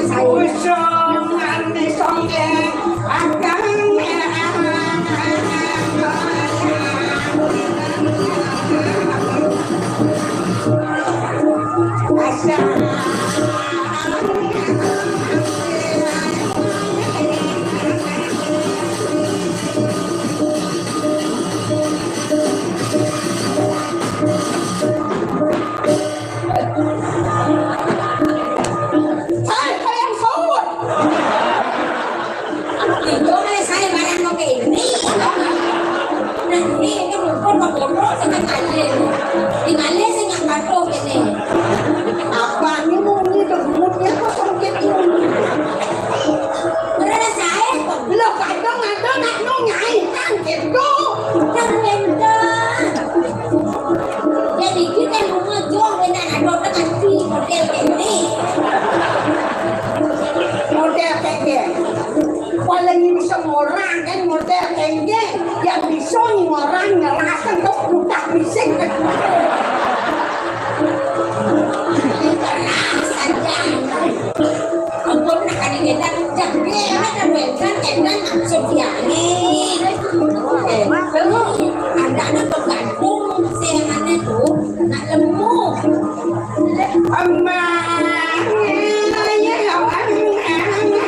Usung nganti songke agang. Saya kaya yang sawut. Itu kaya saya barang mau ke ini. Nah, ini itu bukan mau bodoh sama kalian. Di mana sih nggak patuh ini? Apa ini mau ini tuh mulutnya kosong kayak ini? Udah ada saya kok. Lo kadang ada nak mau nyaitan gitu. Kan benteng. Jadi kita mau ngejual benteng ada orang nanti model ini. Model kayak gini. Paling ini semua orang kan model kayak gini. Yang bisa nih orang ngerasain tuh udah bising kan. Kita rasa jangan. Ampun, nak kali kita jam dia ada duit kan, kan maksud dia ni. Eh, ada nak bergantung, saya mana tu, nak lemu. Aman, ya, aman, aman, aman.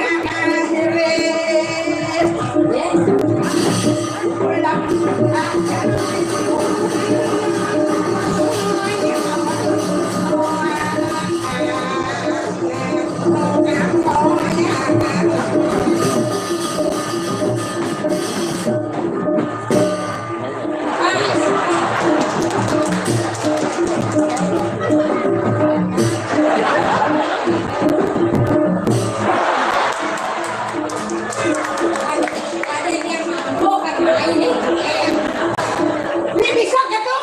Ini bisa ke tu?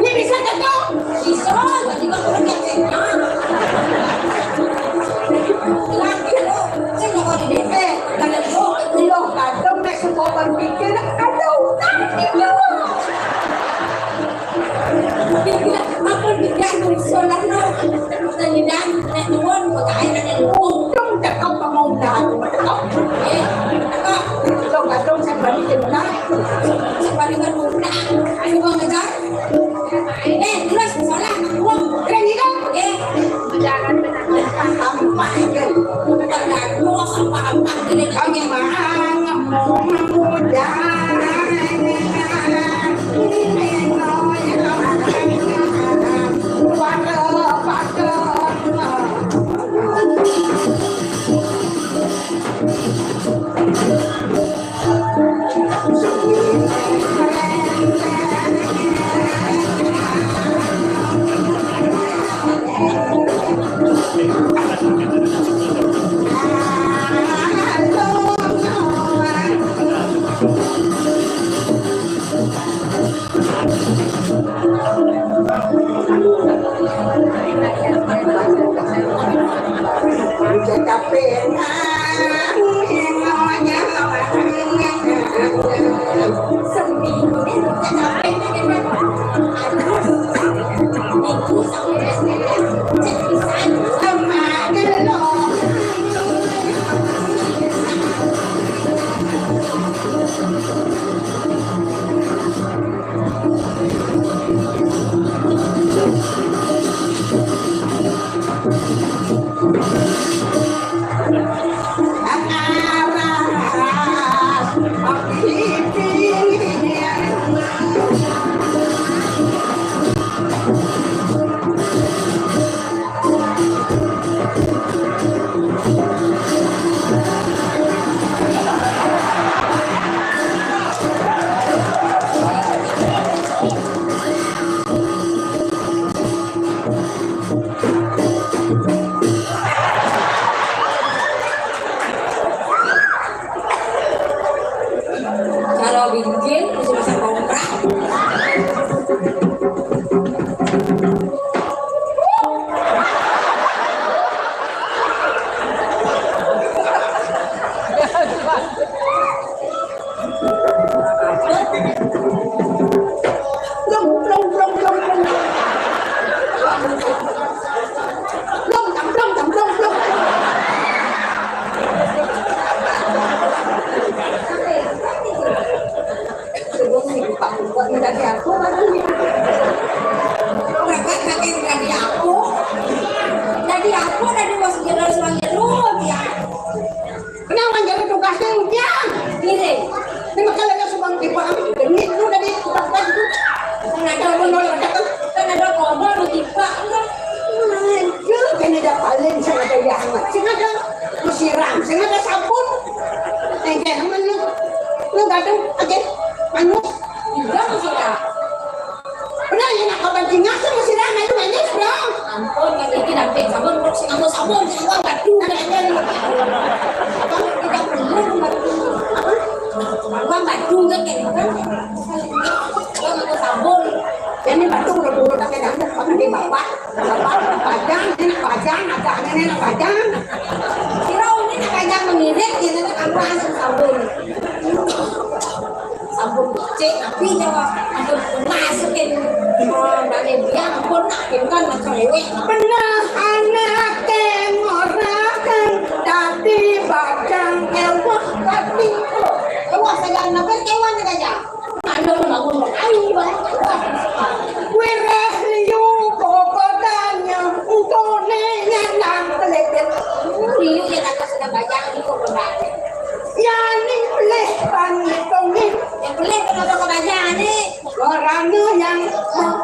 Ini bisa ke tu? Bisa, tiba-tiba orang yang cakap. Lagi lo, saya nak buat ini. Eh, kalau lo, lo kata nak semua berpikir, ada utang di luar. Aku tidak bersolat, no. Kita tidak, nak turun, pakai air, nak turun. Untung cakap sama utang. Eh, apa? Lo kata saya balik ke mana? Saya balik ke mana? Ayo, bang, ngejar. Eh, terus salah, uang. Keren juga. Eh, jangan. Sampah itu. Bukan lagu, sampah-sampah. Kami mahal, mudah. Ujang. Ini. Ini makanya ada subang tiba, genit lu dari tukang itu. Kan ada orang orang datang, kan ada korban lu tiba. Aduh, kan ada paling, sing ada yang amat. Sing ada lu siram, sing ada sabun. Engke aman lu. Lu datang aja. Anu. Enggak, sih, Kak. Pernah ya nak kawan tinggal sama si Rama itu banyak, Bro. Ampun, yang ini nanti sabun, kok sing nganggo sabun, sing nganggo batu, kan aja lu. Abang tidak perlu batu. Apa? Abang batu enggak kayak gitu. Kalau nganggo sabun. Ya, ini batu udah dulu, tapi nanti pakai di bapak. Bapak, pajang, ini pajang, ada ini pajang. Kira ini nak pajang mengirit, ini nak kamu langsung sabun. Sabun cek, tapi jawab, ampun, masukin, oh, dari dia, ampun, nak, kan, nak cerewet. Pernah anak tengok rakan, tapi bajang ewah, tapi, ewah, saya nak, kan, ewah, nak aja. Mana lu bangun, ayo, bangun, ewah. Wireh liu, pokoknya, untuk nengah nang pelepet. Liu ya, nak, sudah bajang, liu, pokoknya. Ya, ni pelih pan ni tongin. Yang pelih kenapa kau bajang ni? Orangnya yang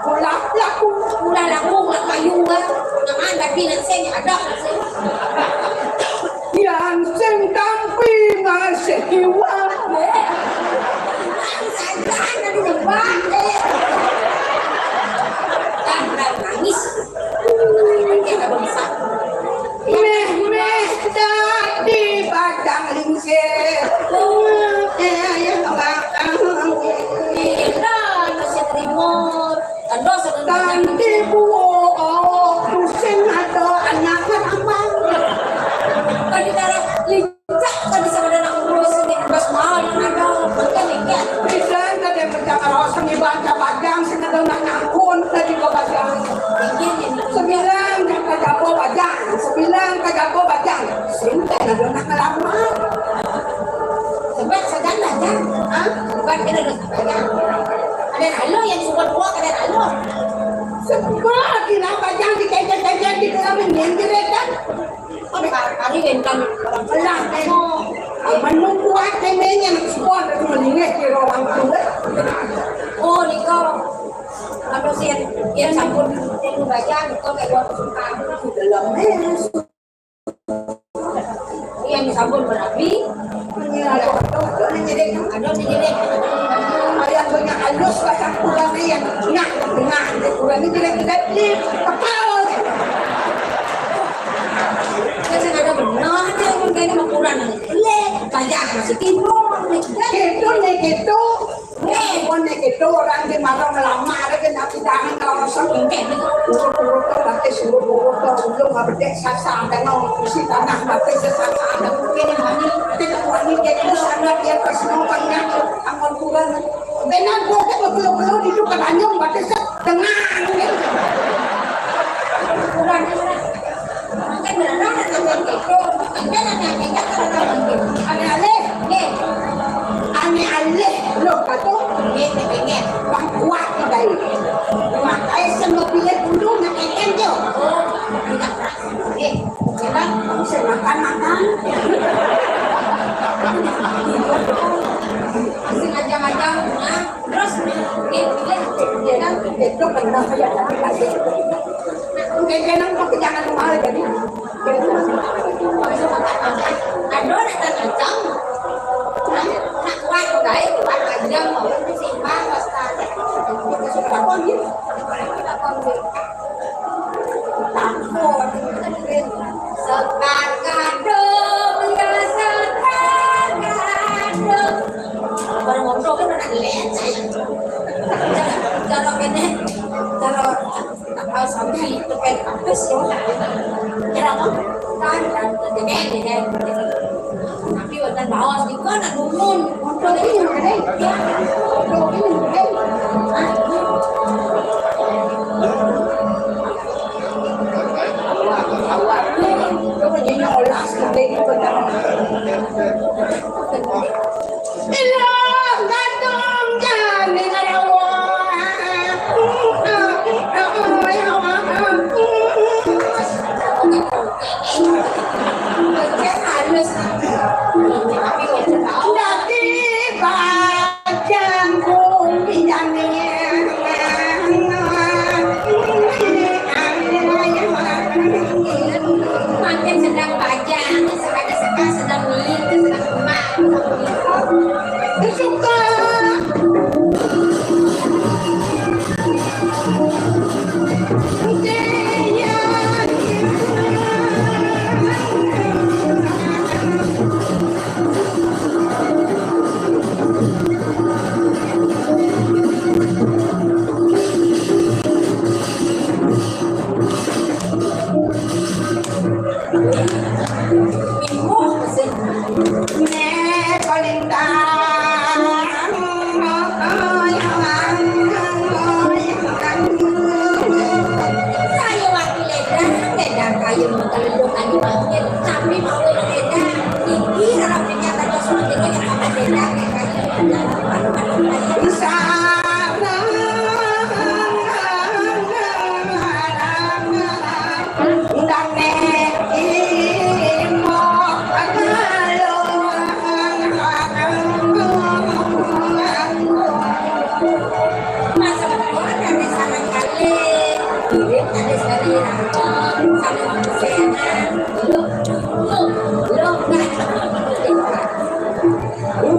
pulah laku. Pulah laku, nak kayu, ah. Nama tapi nak sing, ada sing. Yang sing tampi masih hiwa. Eh. Saja, ada di depan, eh. Dan, dan nangis. Ini ada besar. Meh, meh, dadi batang lingsir. Eh, ya, Pak. Indah, masih timur. Tandus, tandus. Ganti buo, oh, pusing ada anak ramang. Tadi darah lincah, tadi sama ada anak urus, ini bebas mahal, yang ada. Bukan, ini. Bisa, tadi macam orang seni baca bajang, seni ada anak nyangkun, tadi kau bajang. Ini, ini. Sembilan, kata jago bajang. Sembilan, kata jago bajang. Sinten ada nak ngelamar? Sebab sedang bajang. Hah? Sebab kita ada bajang. Ada lalu yang suka tua, ada lalu. Sebab kita bajang dikejar-kejar di dalam menyendirikan. Kami hari-hari yang kami orang belah, eh. Menunggu hati menyen, semua ada meninggal di ruang tunggu. Oh, Niko. Kalau sih, dia sampun, dia baca, Niko kayak waktu kamu dalam, eh. Iya, ini sampun berapi. Iya, ada, ada, ada, ada, ada. Ayam banyak halus, pasang kurang, iya. Nah, nah, kurang ini jelek, jelek, nih. Kepal. Kan sing ada bener, kan kene mau kurang. Jelek, banyak masih timbul, nih. Gitu, nih, gitu. Nek, nek itu orang di mana ngelamar, ada kena pidangan kalau sengkeh. Urut-urut tuh, batis urut-urut tuh, ujung nggak bedek sasa, ada nong isi tanah, batis sasa, ada mungkin yang mana, tidak wani jadi sana, dia pas nong banyak, angkon kurang. Benar, gua kan betul-betul di tukang anyong, batis tengah, gitu. Kurang, kurang. Ane alih, nggih. Ane alih, lho, Batu. Nggih, nggih, nggih. Wah, kuat, Bang. Makanya semua pilih dulu, nak keken, Jo. Oh, tidak keras. Nggih, ya kan? Bisa makan, makan. Masih ngajak-ngajak, nah. Terus, dia, dia, dia kan itu benar ya, tapi lagi. Mungkin dia nang pakai jangan mahal jadi. Aduh, ada kencang. Nak kuat, baik, kuat aja, mau sih, Bang, Ustaz. Kita sudah pun, ya. Kita pun, sih. Takut. Sekar gadung, ya, sekar gadung. Baru ngobrol kan udah lihat saya. Kalau kene, kalau tak tahu sampai itu kan habis ya. Kira apa? Kan dan jadi jadi. Tapi bukan bawas juga nak dumun. Untuk ini, ini. Untuk ini, ini. Suka.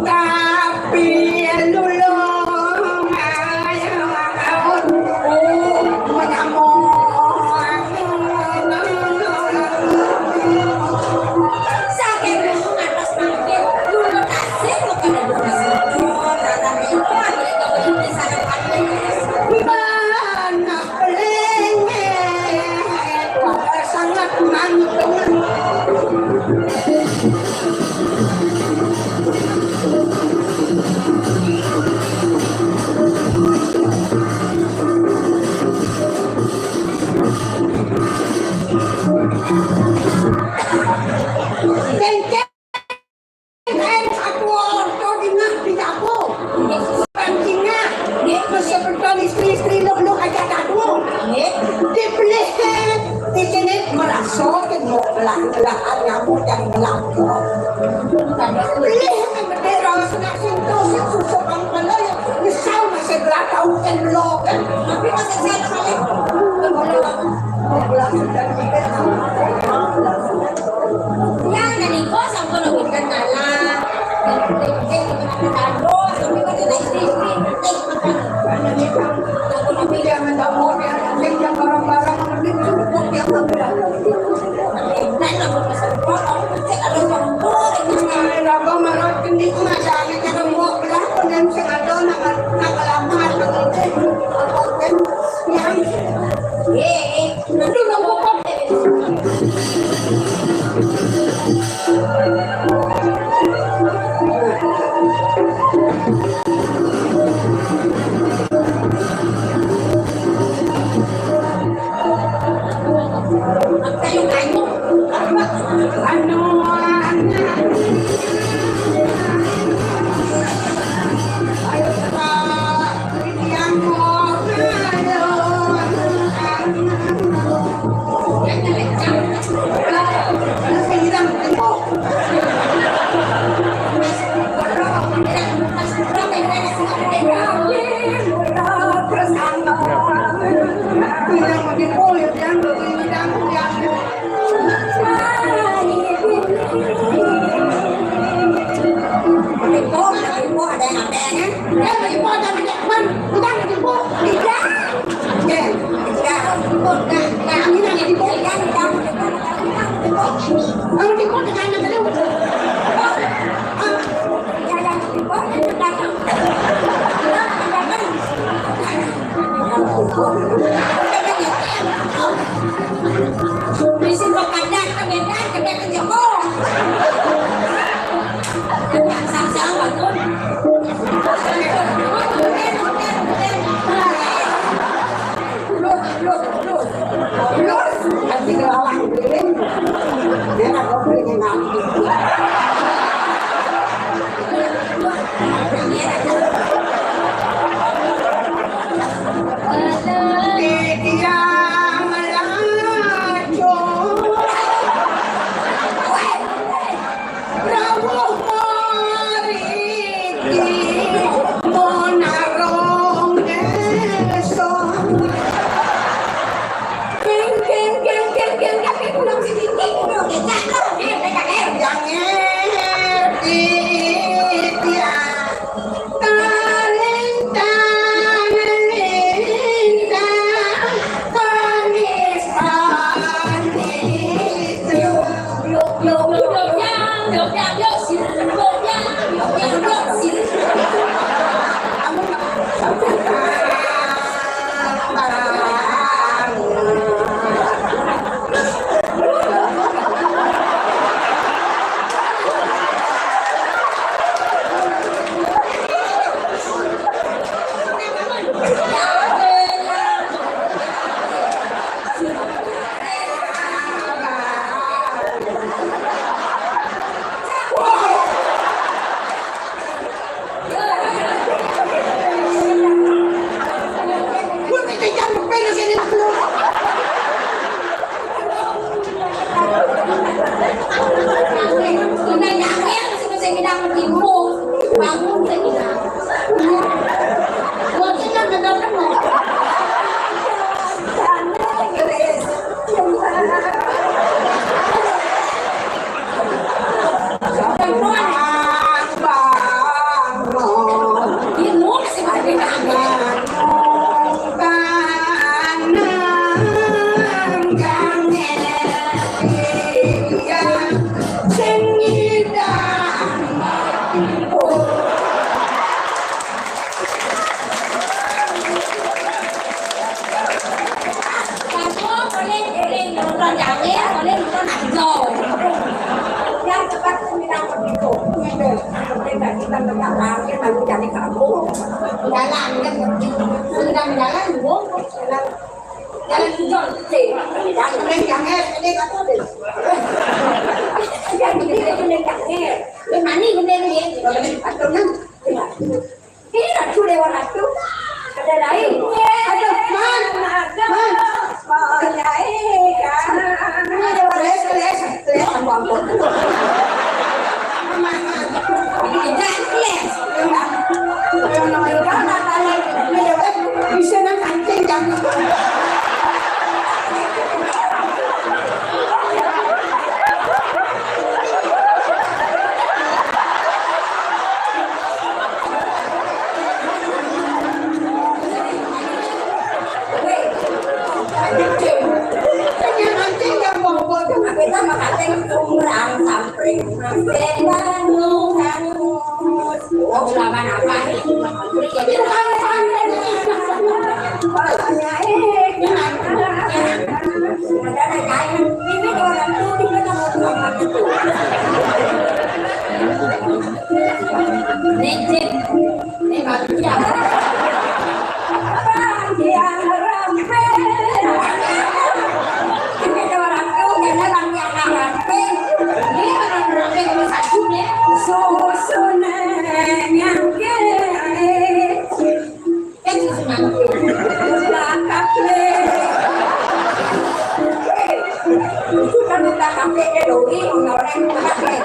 Tapi lulung, menyambung. Saking lulung atas mangkin, lulung asih bukan ada. Beling, sangat mantul. Bengkek. Aku orto dingah di dapur. Orang dingah, dia mesti betul istri-istri lu, lu aja dapur. Dibeli, di sini merasa ke mau belah-belahan nyamuk dan belangko. Beli, gede rasa nak sentuh, si susah bang kalau yang nyesal masih belah tahu kan belum. Tapi masih saya kali. Belah sudah kita. Ya, nalika sampun wénten ngalah, Bisi pekadak ke Medan, ke Medan Joko. Sang-sang bangun. Lur, lur, lur. Lur, nanti ke lawan keliling. Dia nak kau beli dengan. Bangun, saya bilang. Mungkin yang benar-benar. Aku boleh, boleh nonton Dangir, boleh nonton Anjo. Yang cepat tuh bilang begitu. Kita kita tentang Dangir, lalu jadi kamu. Jalan kan, sedang jalan, bungkus jalan. Jalan Anjo, sih. Yang penting Dangir, ini kamu deh. Yang penting Dangir. Yang mana ini? Atau nang? Ini ratu, dewa ratu. Ada lain. Aduh, man. Man. Ini dewa ratu. Ini dewa ratu. Ini dewa ratu. Bisa nang kancing, jangan. Ini orang tuh, ini orang tuh. Lecet. Ini bagus ya. Bang, dia ngerempet. Ini orang tuh, ini bang yang ngerempet. Ini orang ngerempet, ini satu deh. Susunnya nyangkir. Kan susu mangkuk. Langkah le. Itu kan udah sampai ke dori, orang pakai.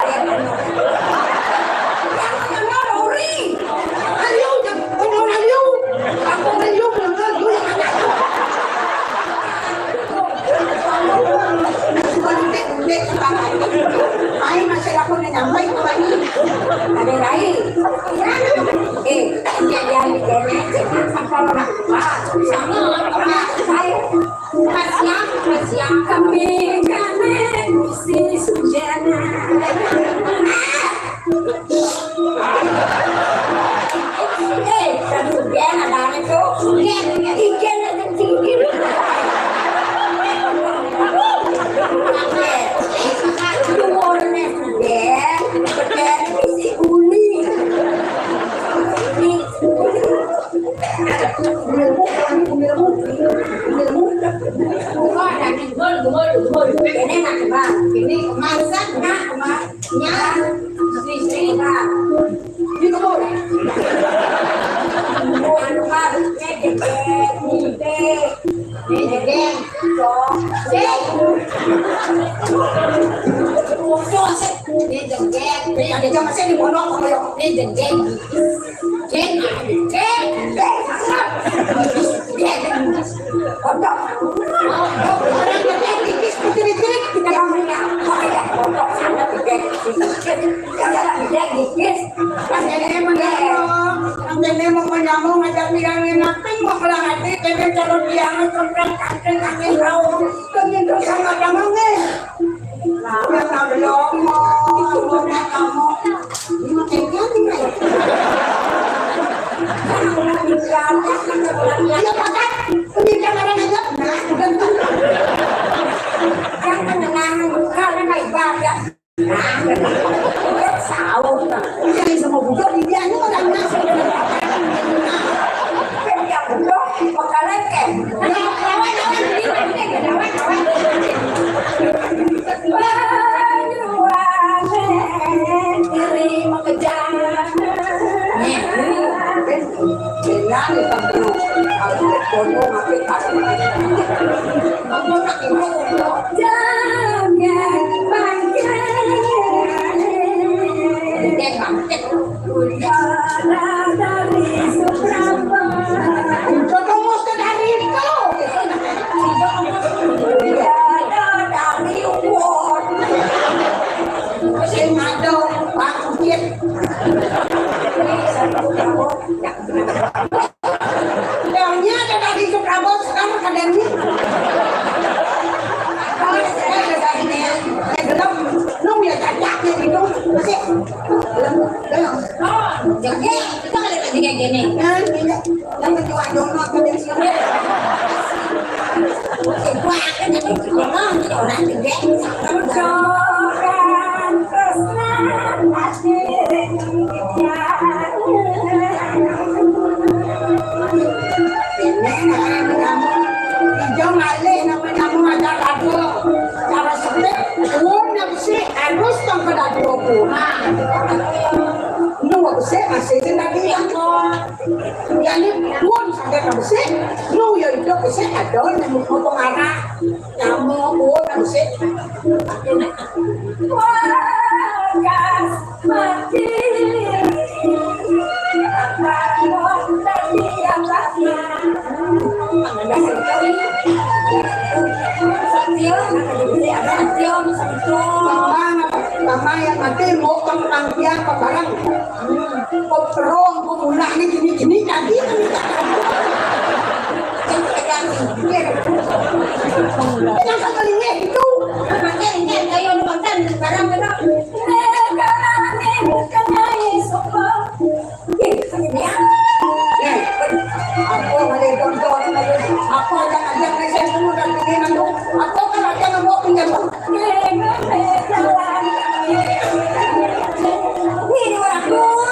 Yang mana dori? Ayo, jangan orang ayo. Aku ayo, benar, ayo. Ai, masih aku na nyampai ko ba ni. Ada lain. Eh, dia dia di kene, sama orang tua, sama orang tua, saya. Kasihan, kasihan. Kami kami si Sujana. Eh, kan Sugen ada itu. Sugen, Sugen, Sugen. Sugen, Sugen, si Uli. Ini nak kembang. Ini masak nak kembang. Nya, sisri, Pak. Ini kebun. Anu, Pak, ini jegek, ini jegek. Ini jegek. Sok. Sik. Sok, sik. Ini jegek. Ini ada jam saya di pondok, Pak, ya. Ini jegek. Jegek. Jegek. Jegek. Pondok. Orang jegek, tipis, tipis, tipis. Kita bangun, ya. Pondok sana, jegek. Pas ini emang nyambung, pas ini emang nyambung, ngajak bilangin apa, mau kelang hati, pengen calon biang, kontrakan, pengen tahu, pengen terus sama damangnya. Udah tahu belum? Udah kamu. Ini mah kayak gini, Bre. Iya, pakai. Ini kan orang aja. Nah, udah tuh. Yang menenang, kalau nggak ibadah. Nah, udah tahu. Udah sama budak, dia ini orang nasi. Nah, yang budak, pakai lekeng. Nah, lawan, lawan, ini, ini, lawan, lawan. Udara dari Suprapon. Jodoh mesti dari itu. Udara dari Ubud. Sing ada Pak Bukit. Yang ada dari Suprapon sekarang ada ini. Kalau saya ada dari ini, saya gelap, lu ya cacaknya gitu. Masih. Jadi, kita ada lagi kayak gini. Kan, ini, yang kedua dono, kan, yang sini. Wah, kan, yang kedua dono, orang gede. Perjuangan terus nanti. Ini namanya kamu. Ijo malih namanya kamu ada lagu. Cara setik, pun yang sih, harus tong ke lagu. Nah, nu bisa masih jadi yang jadi pun sampai ke besi, nu ya itu besi ada yang mau pengarah, nyamuk pun besi. Wah, gas mati. Apa mau tadi apa? Mama, mama yang mati mau tentang dia apa barang? Kok perong, kok mulahnya gini-gini tadi? Yang sama ini itu. Makanya ini kayak numpang kan barang-barang. Apa boleh tonton? Apa aja aja saya semua dan pengen nanggung. Apa kan aja nanggung pinjam. Ini orang tuh.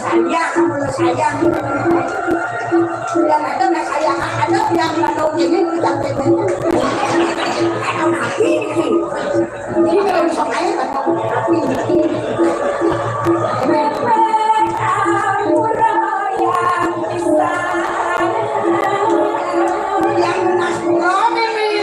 Saya, kamu lo saya. Yang ada nggak saya, ada yang nggak tahu ini udah capek banget. Ada mati ini. Jadi kalau bisa kaya nggak tahu mati. Yang lunas pulau ini.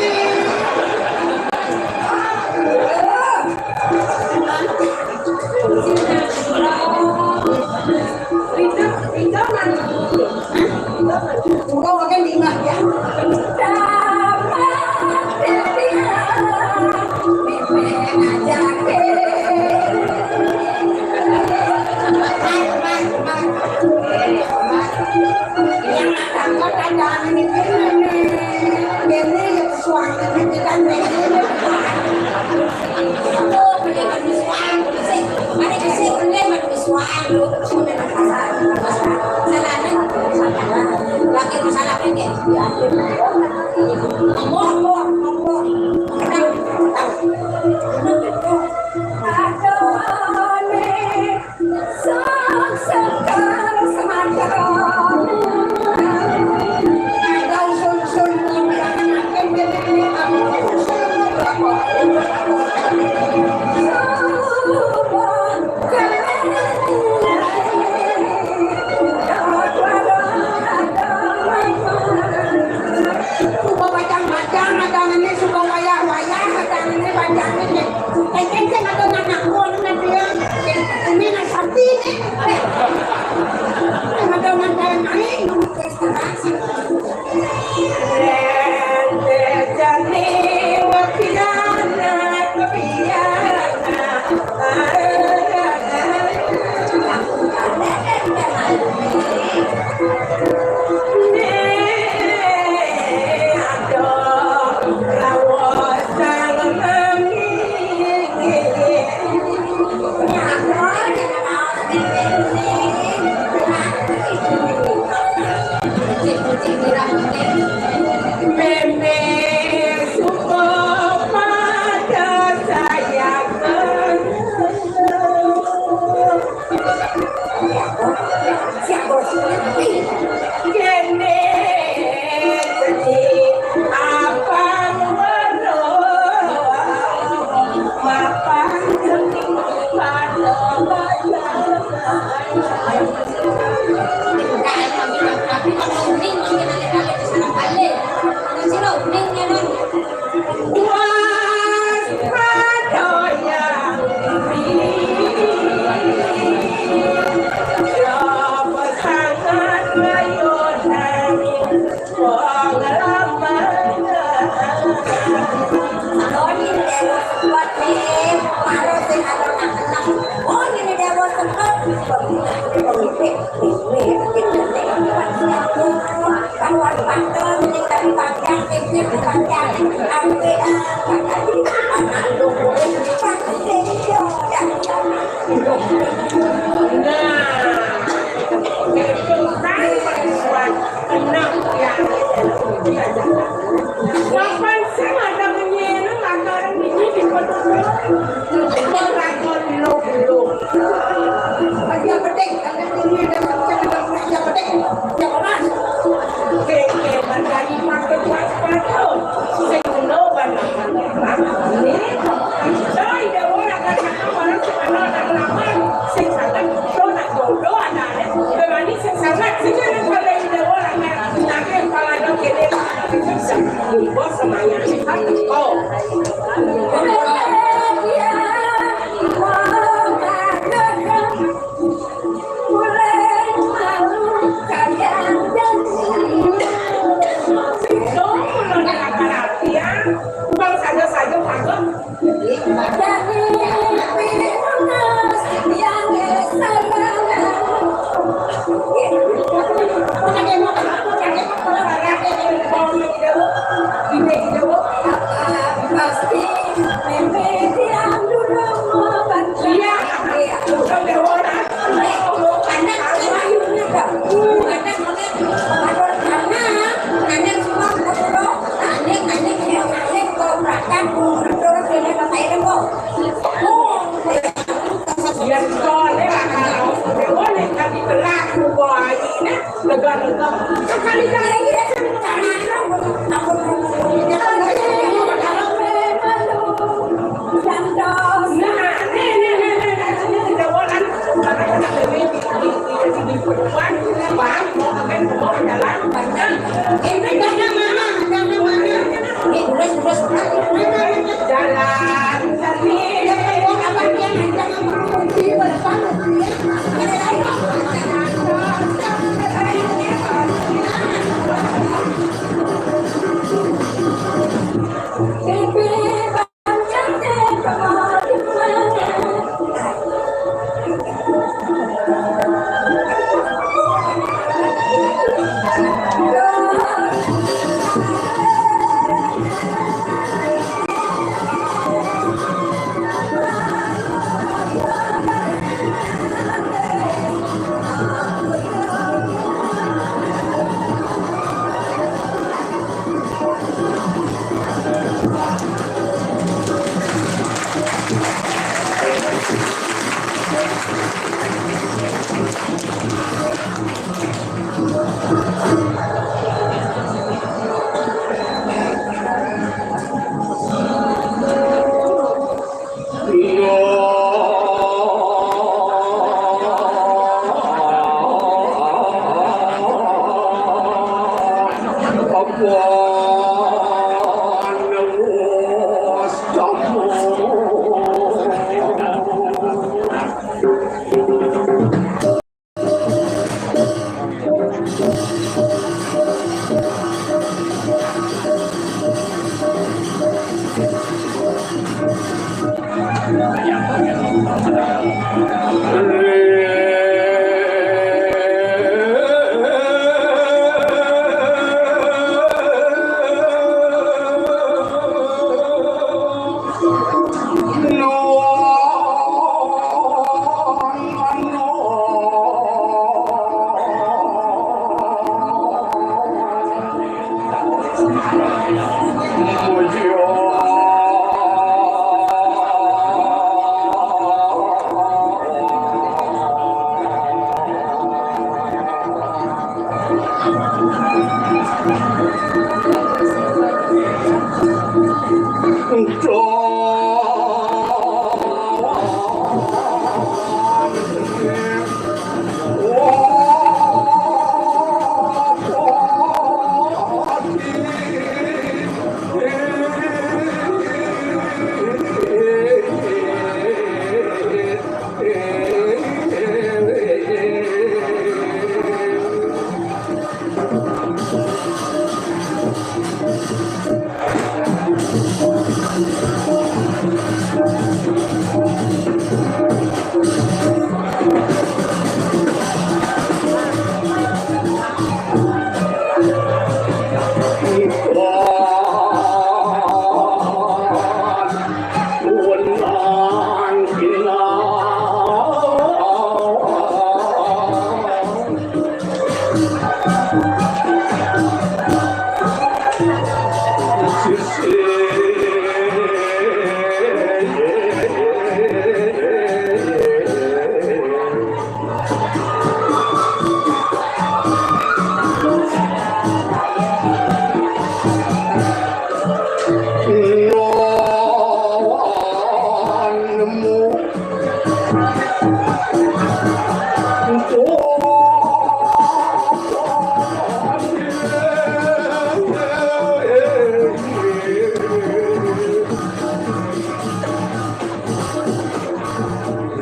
Nah, itu kan perempuan. Enak ya. Kapan sih ada menyenang, ada orang ini di kota? Orang kota belum, belum. Aja petik, ada dunia dan macam ada aja petik. Ya orang. Oke, oke, berani pakai paspor tuh. Sing no, banyak. Ini, coy, dia orang kan orang sing sangat, do nak jodoh anak. Berani sing sangat, sing ada pada ide orang kan. Nak kepala do kene, bos semuanya. Oh. Bang saja-saja pagok.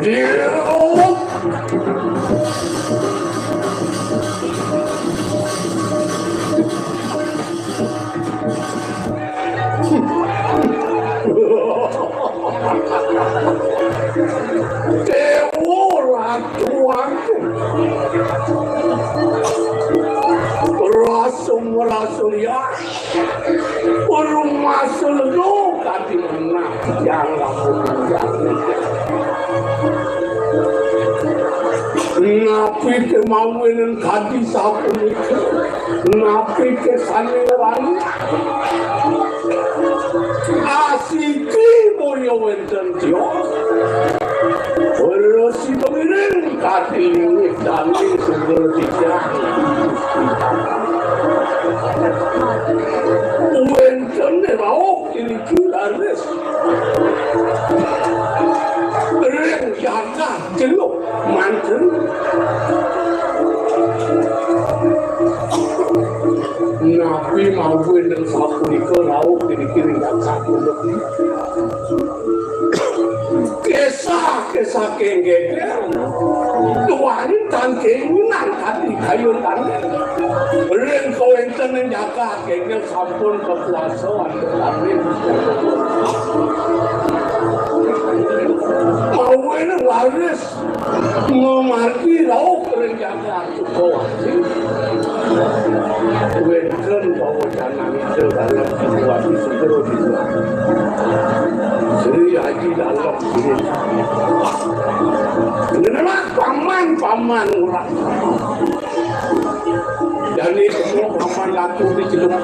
Dewa Ratu Agung. Rasul, rasul ya. Urung masuk lo kati menah. Yang lamun menjadi. Napi kemawin kadi sapunika? Napi kesane wani? Asiki boyo wenten tio. Resi pengiring kadi lingit dani sugel tijang. Wenten rauh iriki laris. Ring jagat Jeluk manten. Napi mawin ring sapunika rauh dinikiring kakak. Kesah-kesah kenggeger. Duaning tan kenginan kadi kayun tani. Ring kawenten ing jagat kenggeger sampun kakuasa antuk kami. Mawin laris. Mamargi rauh ring jagat Sukawati. Wenten pawacanan ida dalam situasi segera dibuat. Sri Aji Dalem ini. Inilah paman-paman orang. Jani semua paman laku di Ciluk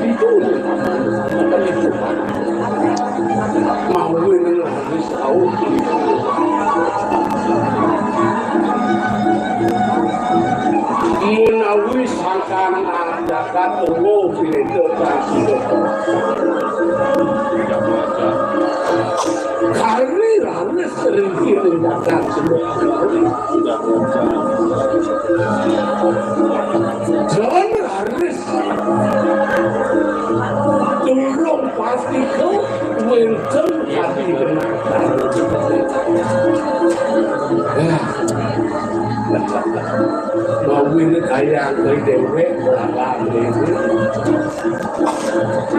itu. Mawin laris. Menawi sangkan jagat Rebo pinita prasida. Kari raris ringkih ring jagat Rebo. Jan raris. Durung pasti ku wénten kadi kenatan. Nah, mawine kayang kowe dhéwék ora dhéwék.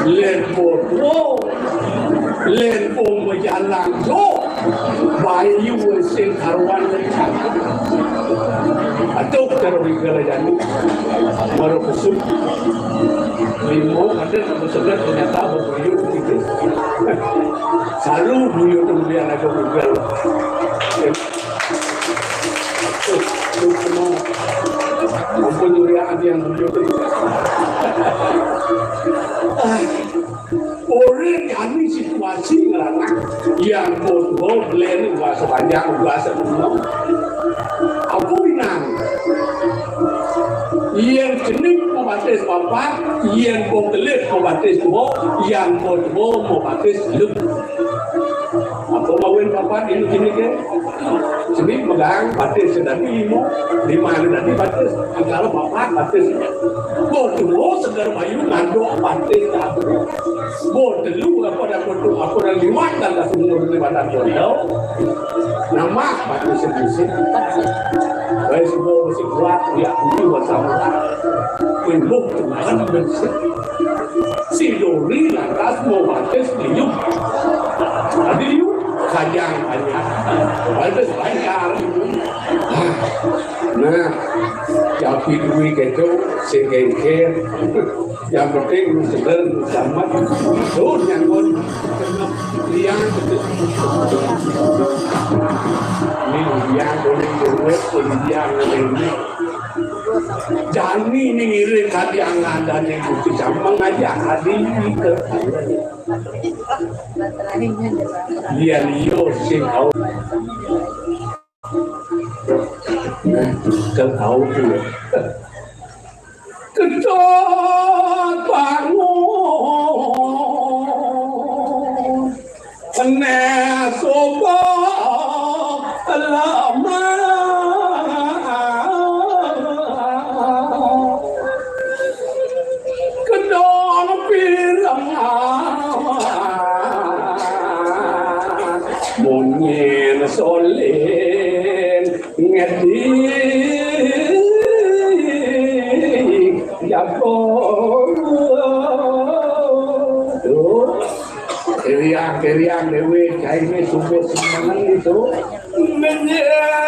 Lén padha, lén pemajalan do. Bayu sing karuan. Aduh, karo wigala jani. Maro kesuk. Limo, kadang aku segar ternyata bebuyut gitu. Saru buyut kemudian aku wigal. Aduh, aduh, kenal. Ampun, Surya, ada yang buyut. Ah. Ora jani situasi nglarang. Yén padha lén uga sepanjang uga semono. Apa winang? Yén jenik mabatis papat, yén pengkelit mabatis dua, yén padha mabatis telu. Apa mawin papat ini jenik ya? Jenik megang batis dadi lima, lima dadi batis. Antara papat batis. Padha segar bayu ngandhuk batis kabeh. Bo telu apa dah kudu apa dah liwat dan dah semua liwat dan kondo. Nama batu sedusik. Baik semua mesti kuat ya kudu bersama. Kumbuk Tuhan bersih. Si Dori lantas mau batis liu. Tadi liu kajang banyak. Batis banyak. Nah, tapi duit itu sing kengker. Yang penting lu seger, lu selamat. Tuh, nyangkut. Liang. Ini liang, boleh duit, liang, ini. Jani ini ngiring kadi angan dan yang itu sama ngajak kadi ke. Lian iyo sing kau. Nah, kau tahu tu. Ketok bangun, kena soba lama. Kedong pirang. Munyin solin ngedi jago. Tuh, keriang, keriang dewe, kaine subuh semangan itu. Menyan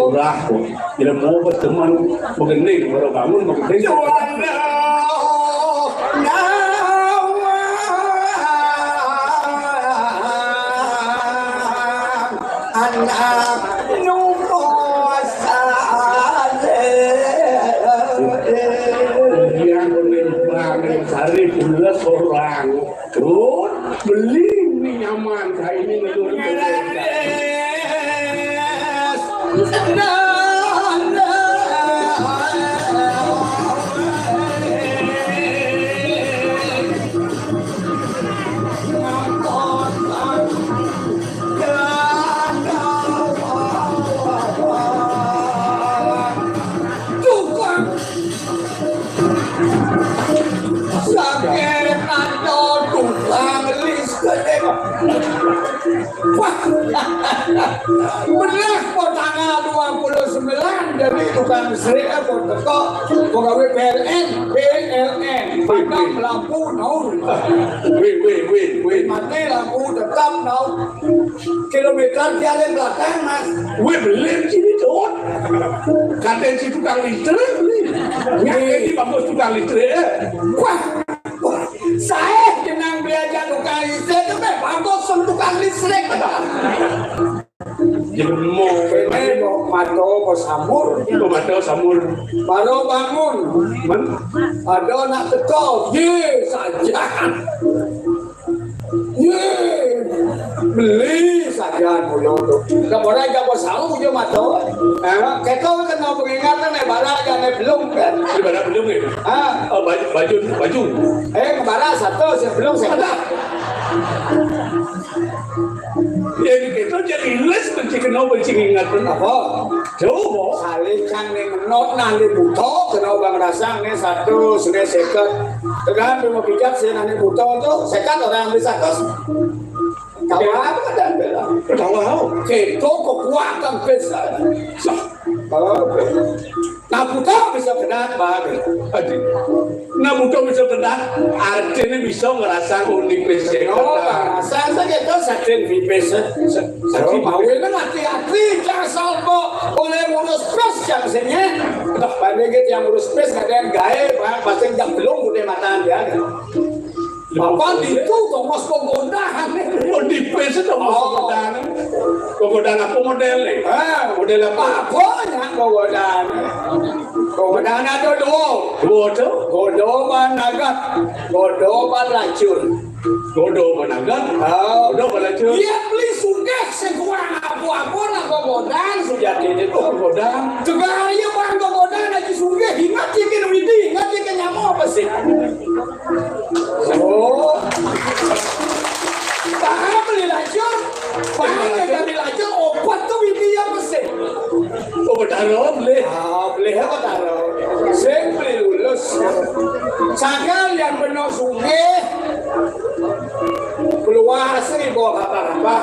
Urah, bila mau berteman, begending, baru bangun, begending. Anak nu kuasa. Yang sari pula seorang. Tuh, beli ini nyaman, kayak ini ngeluh. Tukang sakit atau tukang listrik. Wah, bener kok tanggal dua puluh sembilan dari tukang listrik aku teko pegawai P L N, P L N, padam lampu nol. Wih, wih, wih, wih. Mati lampu tetap nol. Kilometer dia di belakang, Mas. Wih, beli sini, Cot. Katen si tukang listrik, beli. Yang ini bagus tukang listrik. Wah, saya kenang belajar tukang listrik itu, Mas, bagus sama tukang listrik. Jemo. Ini mau mato, mau samur. Mau mato, samur. Baru bangun. Men? Ada nak teko. Ye, saja. Ye, beli saja mulo tu. Kamu orang jago sahu je mato. Eh, kita kena pengingatan, eh, barak aja, eh, belum kan? Di barak belum, eh? Ah. Oh, baju, baju, baju. Eh, barak satu, saya belum, saya ada. Ya, kita jadi les, benci kenal, benci ingat pun apa? Coba. Saling cang ning not nanti buto, kenal bang rasang nih satu, sini seket. Tekan, mau pijat, sini nanti buto tu, seket orang bisa kos. Kawan apa dan bela? Kawan. Kita kekuatan besar. Sah. Kalau nah, buta bisa kena, Pak. Aduh. Nah, buta bisa kena. Artinya bisa ngerasa unik bisa. Oh, kena. Rasa saja itu sakit pipis. Sa-, sakit. Mau ini hati-hati, jangan salpo oleh ngurus pes yang sini. Dah, paling gitu yang ngurus pes kadang gae, Pak. Pasti jam belum udah matan dia. Bapak itu Thomas Pegodahan. Oh, di P S itu Thomas Pegodahan. Pegodahan apa modelnya? Ah, model apa? Apanya Pegodahan? Pegodahan ada dua. Dua tu? Godoban Nagat. Godoban Lacur. Godoban Nagat? Ah. Godoban Lacur. Iya, beli sugih sing kurang apa-apa nak Pegodahan sujati itu. Oh, Pegodahan. Tegak aja bang Pegodahan lagi sugih. Ingat ikan widi, ingat ikan nyamuk apa sih? Oh. Paham beli lacur? Paham ya kami lacur, obat tu ini yang mesin. Obat haram, beli. Ah, beli apa taruh? Sing beli lulus. Sagal yang benar sugih. Keluar sih bawa apa-apa.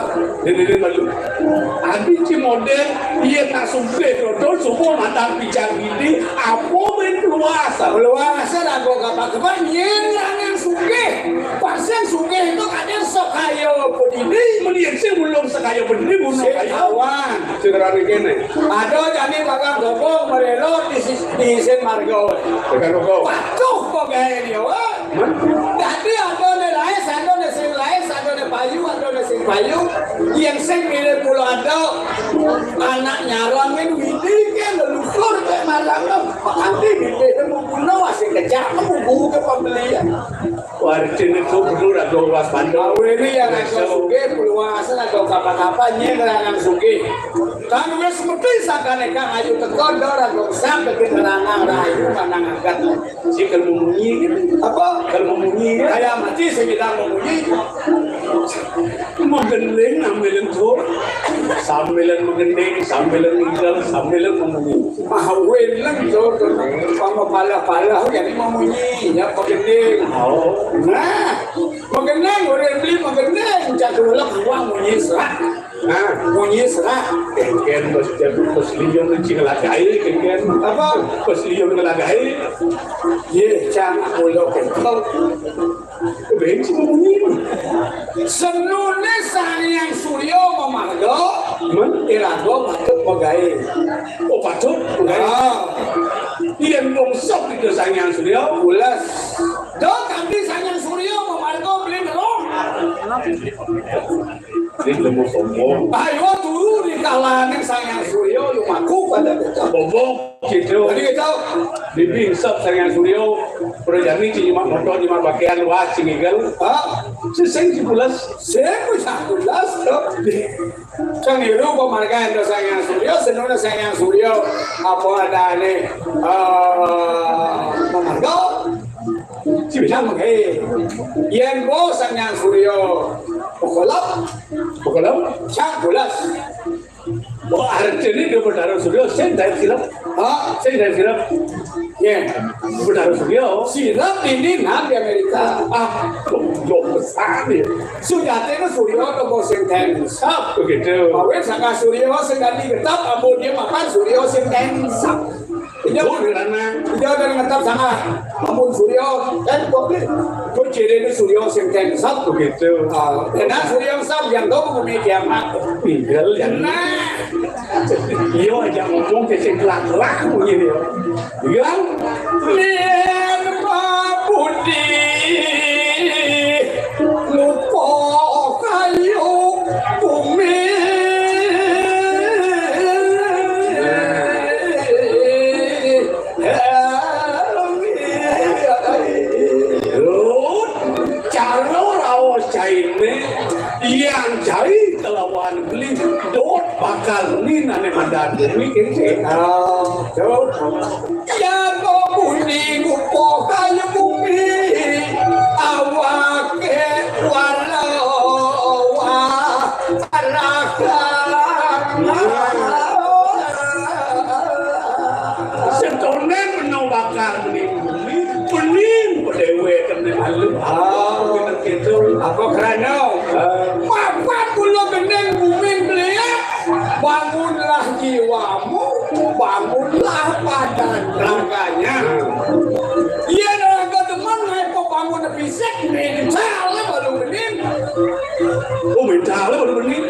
Ini, ini, malu. Abi ci model, iya tak sugih, dodol, semua mata bicara ini, apa main keluar? Keluar, saya dah bawa apa-apa, nyen yang sugih. Pas yang sugih itu kadang sok kaya apa ini? Mending sih belum sekaya benih, bunuh sing kaya. Kawan. Sing rame kene. Ada jani bakal gopong, merelot di sis-, di isin marga. Tekan rokok. Patuh kok gaya dia, wah. Hah? Dadi ada ne laes, ada ne sing laes, ada ne payu, ada ne sing payu. Yang sing pilih pula ada anak nyarang ini widi kan leluhur kayak marang. Nanti bibir mau bunuh masih kejak mau buku ke pembelian. Warjin itu perlu ragu waspada. Awene yang ada sugih, keluasan atau kapan-kapan, nyen ngeranang sugih. Kan wis mesti sakane kang ayu teko, ndor atau usah bikin ngeranang rayu manang angkat. Si kalau mau munyi gitu. Apa? Kalau mau Kaya mati sing ilang mamunyi. Magending sambilan tur. Sambilan magending, sambilan ngigel, sambilan mamunyi. Mawin lang tur. Pamapala-pala, jadi mamunyi. Ya, magending. Oh. Nah, magending, urang beli magending. Cak ulek, wah, munyi serak. Nah, munyi serak. Kéngkén bos jago, bos liun cing lagaé, kéngkén. Apa? Bos liun lagaé. Yé, cang ulo kéngkén. Béncin munyi. Senuné Sang Hyang Surya mamarga, men iraga patut magaé. Oh, patut magaé. Ah. Yén bungsuh Ida Sang Hyang Surya. Pules. Do kanti Sang Hyang Surya mamarga beli ngerong. Ini ilmu sombong. Ayo turu di kalaning Sang Hyang Surya, lumaku pada kita. Bobo, gitu. Tadi kita. Bibi insap Sang Hyang Surya, prajani cuma motor, cuma pakaian, wah, cingigel. Hah? Seseng cipulas. Seseng cipulas, loh. Sang Hyang Surya, pamarga ento Sang Hyang Surya, senuna Sang Hyang Surya, apa adané, eh, pamarga? Sing bisa mengké. Yén bo Sang Hyang Surya, pokolem. Pokolem? Sang bulas. Oh, artiné dia Betara Surya, sing dari sirep. Hah? Sing dari sirep. Yén. Betara Surya. Sirep ini nah di Amerika. Ah, yo besar ya. Sujatiné Surya to sing ten sap. Begitu. Awit saka Surya sing dadi getep, amun dia mapan Surya sing ten sap. Iya, iya, dan ngetep sama. Amun Surya, kan kok beli. Kok ciri ini Surya sing ten sap begitu. Ah, enak Surya sap yang tahu bumi kiamat. Tinggal ya. Nah. Iya, aja ngomong ke sing kelak-kelak bunyi dia. Yang Lir Pabudi ngupa kayu bumi. Cara raos cainé, yang cai kelawan beli, dot bakal ni nane mandan bumi kéné. Ah, coba. Jago budi ngupa kayu bumi, awaké walawa rakan. Setoné meno bakal meni bumi, pening padéwék kéné malu. Ah, bener gitu. Apa krana? Ah. Mapan kula gending bumi beliak, bangunlah jiwamu, bangunlah badan raganya. Yén raga demen, ayo bangun fisik, mental baru bening. Oh, mental baru bening.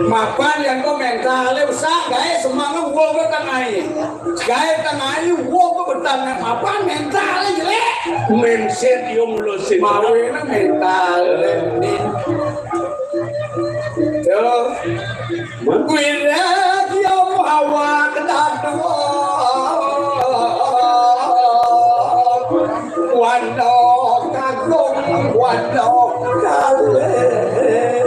Mapan yén kok mental usah, gaé semangat gua ke tengah. Gaé tengah, gua ke betan, mapan mental jelék. Mindset yo mula sing. Mawé mental bening. Yo. Wirédya mawa kadadua. Wana kagung, wana kalih.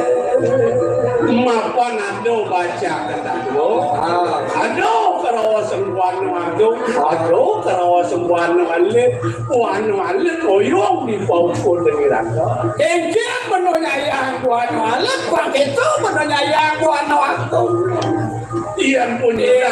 Mapan ada baca kadadua. Ah. Ada karaos wana agung, ada karaos wana alit. Wana alit oyong di paukur demi raga. Kéngkén meno nyayang wana alit, bang itu meno nyayang wana agung. Iya pun. Iya.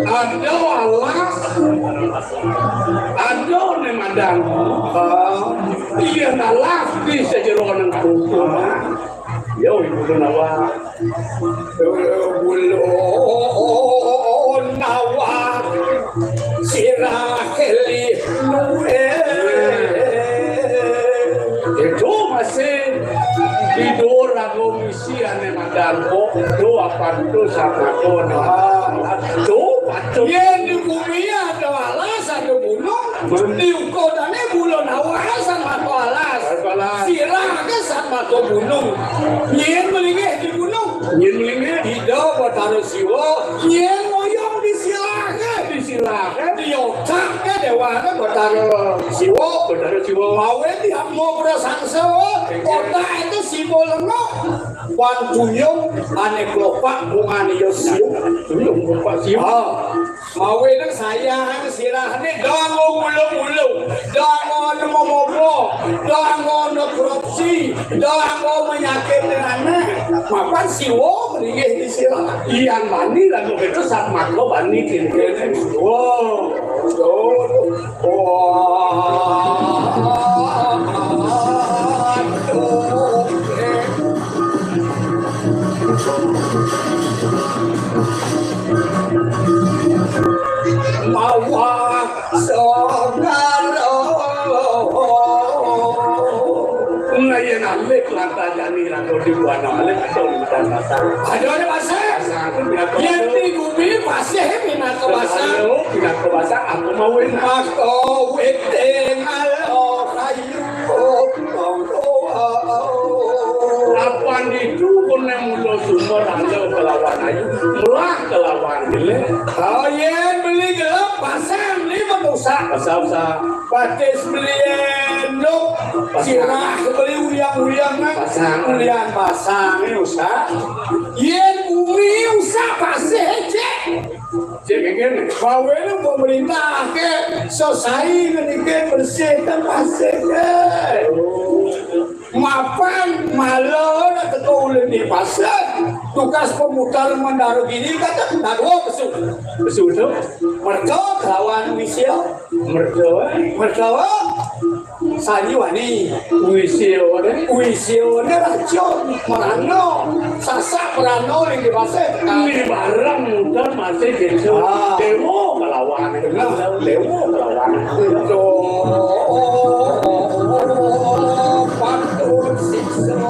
Ada alas, ada né madang. Ah, iya, alas di sajeroning kuku. Yo, ibu nawa. Ulun nawa sirah kelih luwih. Itu masih tidur lagu misi ané madang kok. Itu apa itu sama tuh? Tuh, patuh. Yén di bumi ada alas, ada gunung. Di ukudané bulan awal sama ko alas. Alas. Sirah ke sama ko gunung. Nyén melinggih di gunung. Nyén melinggih. Ida buat Betara Siwa, yén ngoyong disilahke. Disilahke. Diyocakke déwané Betara Siwa. Betara Siwa. Mawe diambo prasangsa, otak itu simbol lenok. Wan tuyung ané klopak bungané ya siung. Tuyung klopak siung. Ah. Mawinan sayang sirahné dong ngulung-ngulung, dong nemu mopo, dong korupsi, dong menyakit anak. Mapan siwa mlinggih di sirah. Yan bani lagu itu sat mako bani kini-kini. Wah, betul. Wah. Mawa songaro. Nah, yén alit lantajani rangkul di buana alit atau di pasar. Aduh, ada pasar. Pasar itu pinaka. Yén di bumi pasir pinaka pasar. Pinaka pasar, aku mau enak. Maka wété ngalo kayu. Apan ditu koné mula sumber anda kelawan ayu, melah kelawan jelek. Oh, yén beli gelap, pasang lima rusak. Pasang, pasang. Batis beli enduk, pasang. Sirah beli uyang-uyang, kan? Pasang. Ulian pasang, ini rusak. Yén bumi rusak, pasir, cék. Cék, kéngkén. Bawéné pemerintah ké, sosai ngenike bersihkan pasir ké. Mapan malah nak teko ulun di pasir. Tugas pemutar Mandara Giri kata Narwa pesu. Pesu tu? Mereka kelawan Wisya. Mereka, eh? Mereka, eh? Sanjiwani. Wisya, eh? Wisya, eh, racun. Merana. Sasak merana ning di pasir. Ini barang muda masih gitu. Ah. Dewa kelawan. Benar. Dewa kelawan. Betul. Patut siksa.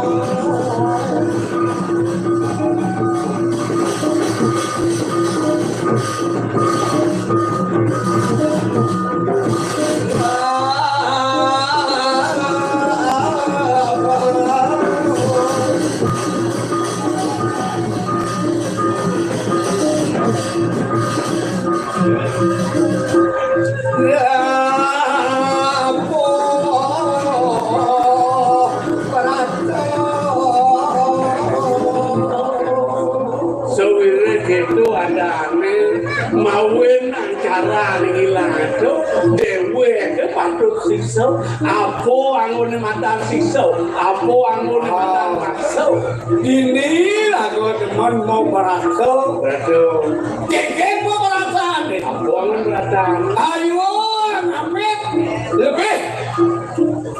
Sawiréh kéto adané mawinan cara ngilang ado, déwéké patut siksa. Apa anggoné matan siksa? Apa anggoné matan paksa? Dini lagu demen mau merasa. Betul. Kéngkén mau merasa. Apa anggoné merasa? Ayo, amit lebih.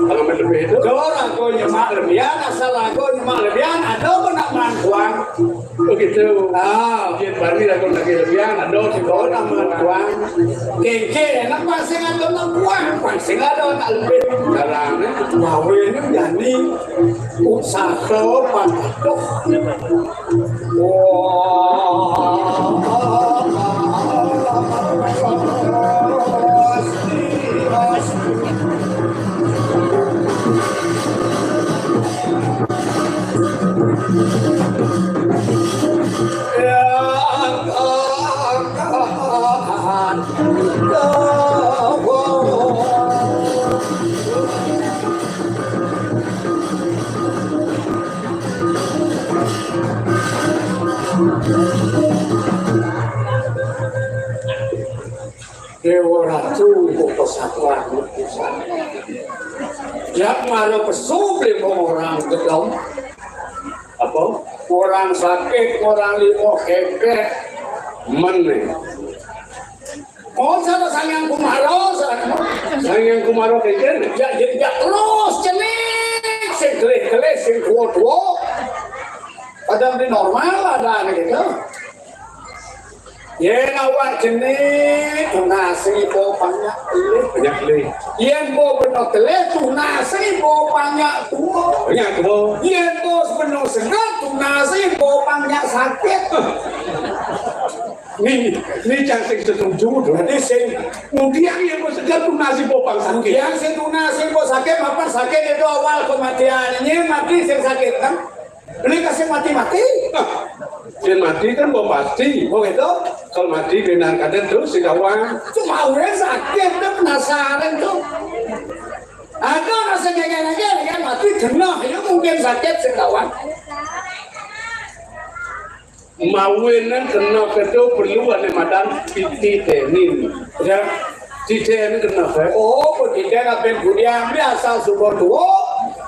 Anggoné lebih itu. Dora kok nyemak lebihan, asal lagu nyemak lebihan, ada pun nak mangkuan. Begitu. Ah. Yén bani lagu lagi lebihan, ada sing kok nak mangkuan. Kéngkén, nak pasang ada nak kuat, pasang ada nak lebih. Dalam, eh. Bahwa ini jadi usaha patuh. Déwa Ratu kok pesatuan. Yak mara pesu beli orang gedong. Apa? Orang sakit, orang limo kepek. Meneh. Oh, sama Sang Hyang Kumara, sama. Sang Hyang Kumara kéngkén? Ya, ya, ya, terus cenik, sing kelih-kelih, sing tuwa-tuwa. Padahal di normal ada gitu. Yén awak cenik, tunasi po panyak kelih. Panyak kelih. Yén po beno kelih, tunasi po panyak tuwa. Panyak tuwa. Yén po beno seger, tunasi po panyak sakit. Ni, ni cang sing setuju to. Dadi sing ngudiang yén wis seger tunasi po pang sakit. Ngudiang sing tunasi po sakit, mapan sakit itu awal kematian. Ini mati sing sakit kan? Beli kasih mati-mati. Ah. Yén mati kan mbok pasti. Oh, gitu. Kalau mati benar kadén tuh si kawan. Cuma gue sakit, dia penasaran tuh. Ada rasa ngegel-ngegel, ya mati genah, ya mungkin sakit si kawan. Mawinan kena kedo perlu ané madan titeni. Ya, titeni kena, Pak. Oh, titeni apa yang budi ambil asal sumber tuwo.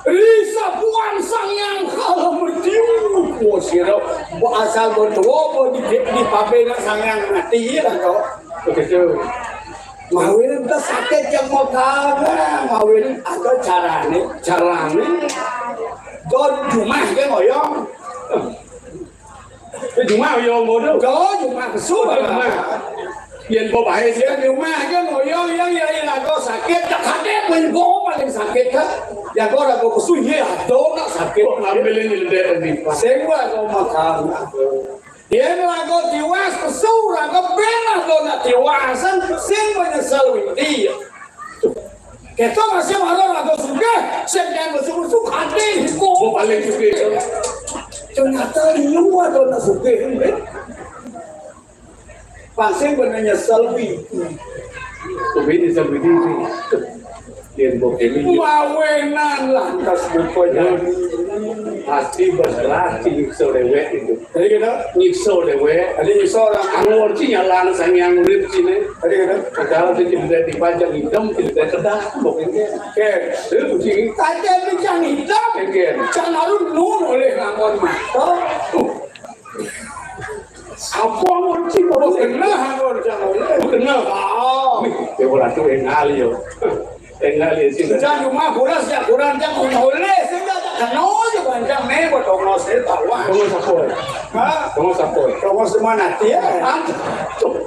Risa puan sang yang kalah mertiu. Kuwo sira, mbok asal bertuwo, mbok di, di pabrik sang yang mati lah kok. Begitu. Mawinan kita sakit yang mau kalah, mawinan ada carane, carane. Don jumah ke ngoyong. Jumah yo modal. Don jumah kesu. Jumah. Yen kok bae sih. Yen jumah ke ngoyong yang ya lagu sakit, tak sakit, main gua paling sakit kan. Ya kok lagu kesu, iya, don nak sakit. Kok ngambilin nyelendek di pas. Sing gua kok makan. Yen lagu tiwas kesu, lagu ben lagu nak tiwasan, sing menyesal winti. Kita masih marah lagu sugih, sing kan besu-besu hati. Kok paling sugih. Ternyata liu ada nak sugih. Pasti bener nyesel winti. Tapi nyesel winti. Yen mbok kene. Mawinan lantas buka jani. Pasti berarti nyiksa dewek itu. Jadi gitu? Nyiksa dewek. Jadi nyiksa orang. Anggur ci nyalang sang yang urip sini. Jadi gitu? Padahal di cerita di panjang hitam, cerita kedah, mbok ini. Oke. Itu sih. Kaca di jang hitam. Oke. Jang harus nun oleh ngangon mata. Apa ngunci mau kena, ngunci mau kena. Oh. Nih, ya, ora tuh engal yo. Engal ya sih. Jangan cuma bolas ya, kurang jangan oleh sehingga tak kenal aja panjang nih buat tongos itu tahu. Tongos apa? Hah? Tongos apa? Tongos mana dia? Aduh.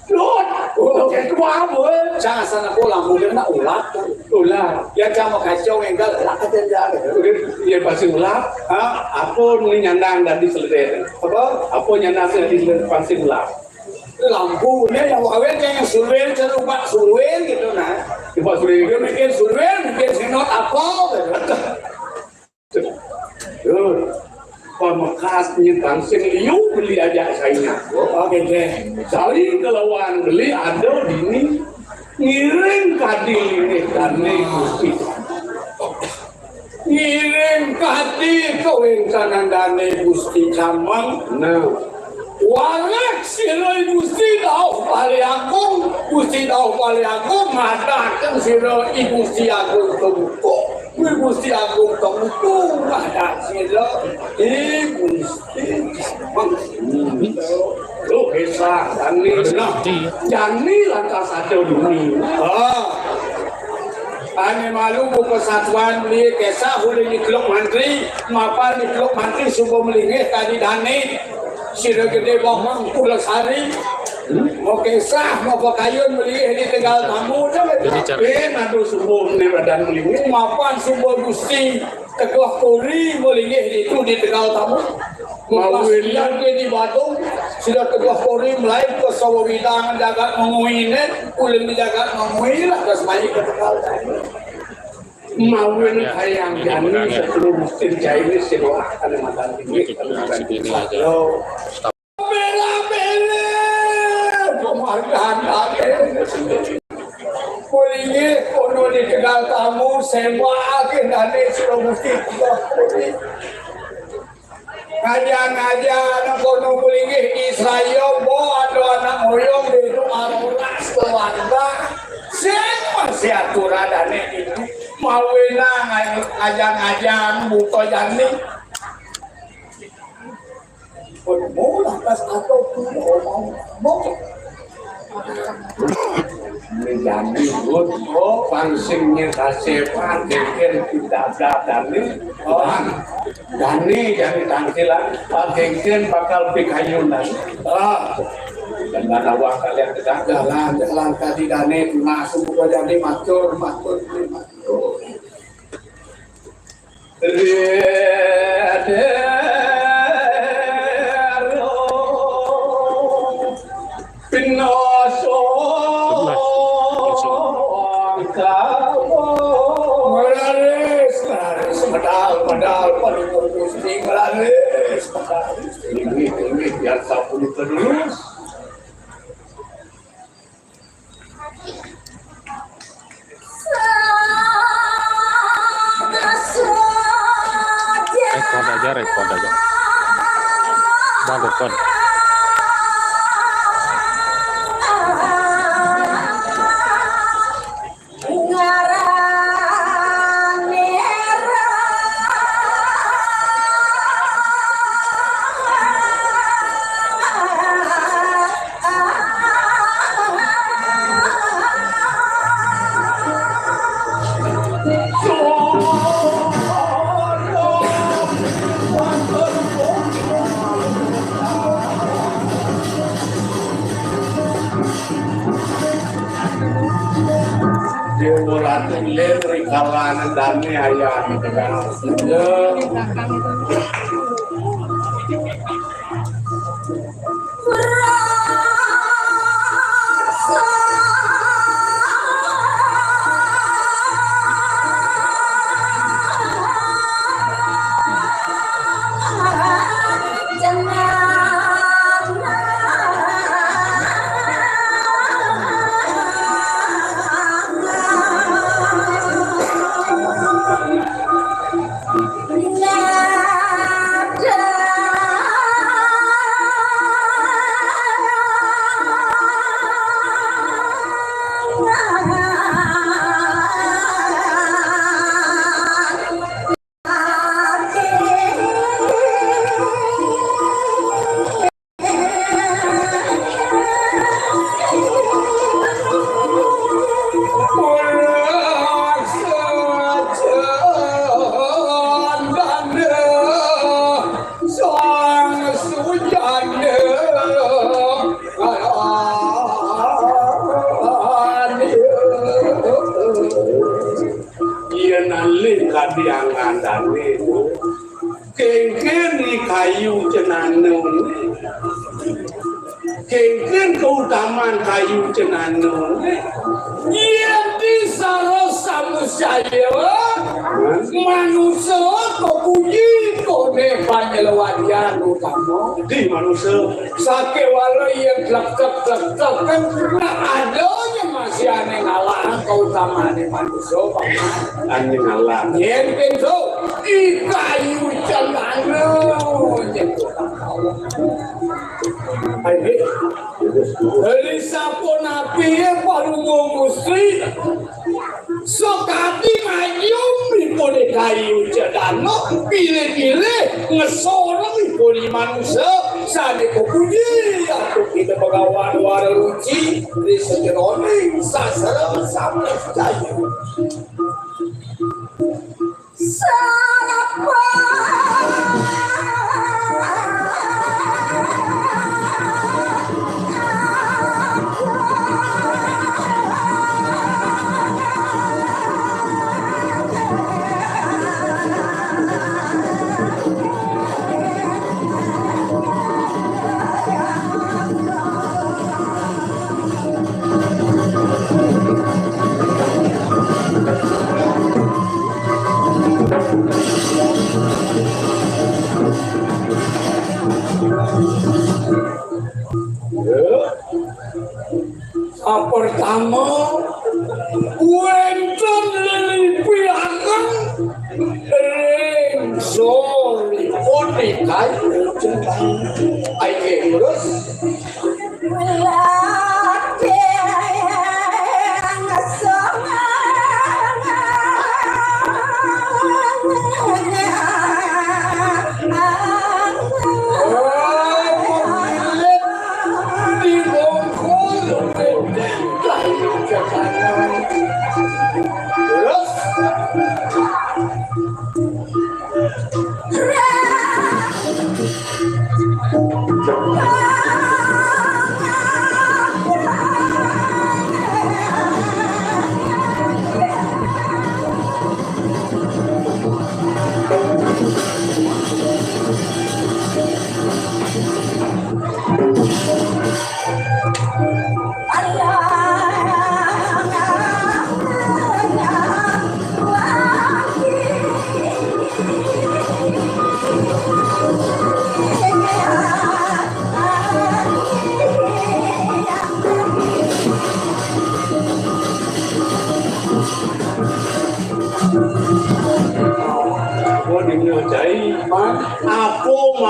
Lut. Oh, kayak tua, boy. Jangan sana pulang, mungkin nak ulat. Ulat. Ya, jangan mau kacau, enggak, lah, kata dia. Iya, pasti ulat. Hah? Apa nih nyandang tadi seledek? Apa? Apa nyandang tadi seledek pasti ulat? Lampu, ini yang awet yang survei, saya lupa survei gitu, nah. Lupa survei. Dia mikir survei, mikir sinot apa, gitu. Duh, pamekas nyentang sing liu beli aja saingan. Oke, oke. Saling kelawan beli ada dini ngiring kadi lingih dane Gusti. Ngiring kadi kawengkanan dane Gusti Camang. Nah. Warak sira Gusti Dauh Bali Agung, Gusti Dauh Bali Agung madaken sira I Gusti Agung Tungku. Kuwi Gusti Agung Tungku ngadak sira, I Gusti. Lho, kesah, jani. Jani lantas ada duni. Ah. Ane malu buka satuan beli kesah ulih di Teluk Mantri, mapan di Teluk Mantri subuh melingih tadi dane. Sira gede bawang pula sari. Mau kesah, mau pakayun melingih di Tegal Tamu. Jadi, Tapi nado subuh ne badan melingih. Mapan subuh Gusti. Teguh Puri mulih ditu di Tegal Tamu. Mau Pas ini. Dia di Badung, sudah Teguh Puri mulai ke Sawawidang jagat menguine, ulun di jagat menguine, terus main ke Tegal Tamu. Mau ini kayang jani sebelum musim jahit ini sebuah Kalimantan Timur, Kalimantan Timur. Bela-bela, penghargaan akhirnya sendiri. Kulingi kono di Tegal Tamu, sewa akhir dane sudah mesti tiga kali. Ngajar-ngajar, kono kulingi di Israel, bo ada anak moyong di itu arolas keluarga. Sing masih aturan dane itu. Mawina ngajar-ngajar, buka jani. Pun mula pas atau pun omong, omong. Menjadi buat, oh, pangsingnya kasepan, dengken tidak ada dani. Oh, dani, dani tangkilan, dengken bakal pikayun dani. Ah. Dan mana wah kalian tegak? Jalan, jalan tadi dani, masuk ke jadi matur, matur, matur. Pinoso. Nglaris, nglaris, medal, medal, paling Gusti, nglaris, nglaris. Ini, ini, Terus. Record aja, record aja. Bang, record. Dia bola tuh ler, rikala dane ayah. Ya. Iya, nalih kadi angandane, Bu. Kengken ni kayu cenana. Kengken keutamaan kayu cenana. Yén di sara samusaya, manusa kapuji koné panyelewadian utama. Di manusa. Sakéwala yén tletek-tletek, nah, ada nyén masih ané ngalah kautamané manusa, Paman. Ané ngalah. Yén kéto, i kayu cenana, nyén. Ayo, Dadi sapunapi ya Palungguh Gusti? Sakadi ngayum ipun kayu cedana, pilih-pilih ngesoreng ipun manusa, sané kapuji antuk Ida Bagawan Wara Ruci, di sajeroning sastra samprajaya. Sapertama, wénten lelipiaken ring soripun ing kayu cendana. Ayo, terus.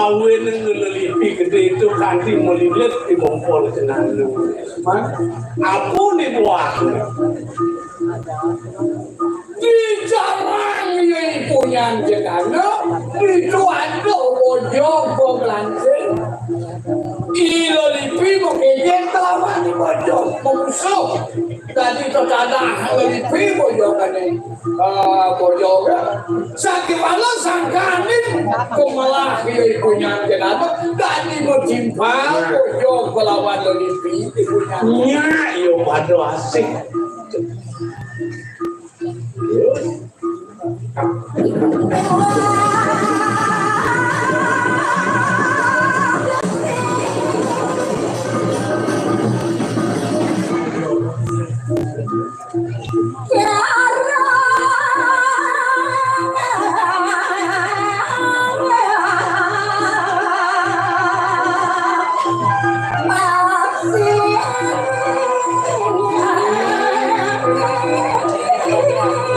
Awinan lelipi gedé itu kanti melilit di bongkol cenah. Apa né buah? Dijarang ya ipunyan cenah. Itu ada bojog gelancing. Ilo lipi mau kejeng kelawan di bojog, mau musuh. Dadi tetanah lipi bojog kané. Ah, bojog. Sakiwala sangkaning kumelah ya ipunyan cenah. Dadi mau timpal bojog kelawan lipi ipunyan. Nya, yo pada asik.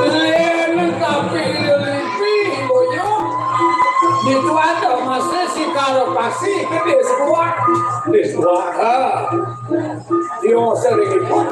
Lén tapi lipi boyo. Ditu ada masih si karo pasti gedé sebuah. Gedé sebuah. Ha. Yo sering ikut.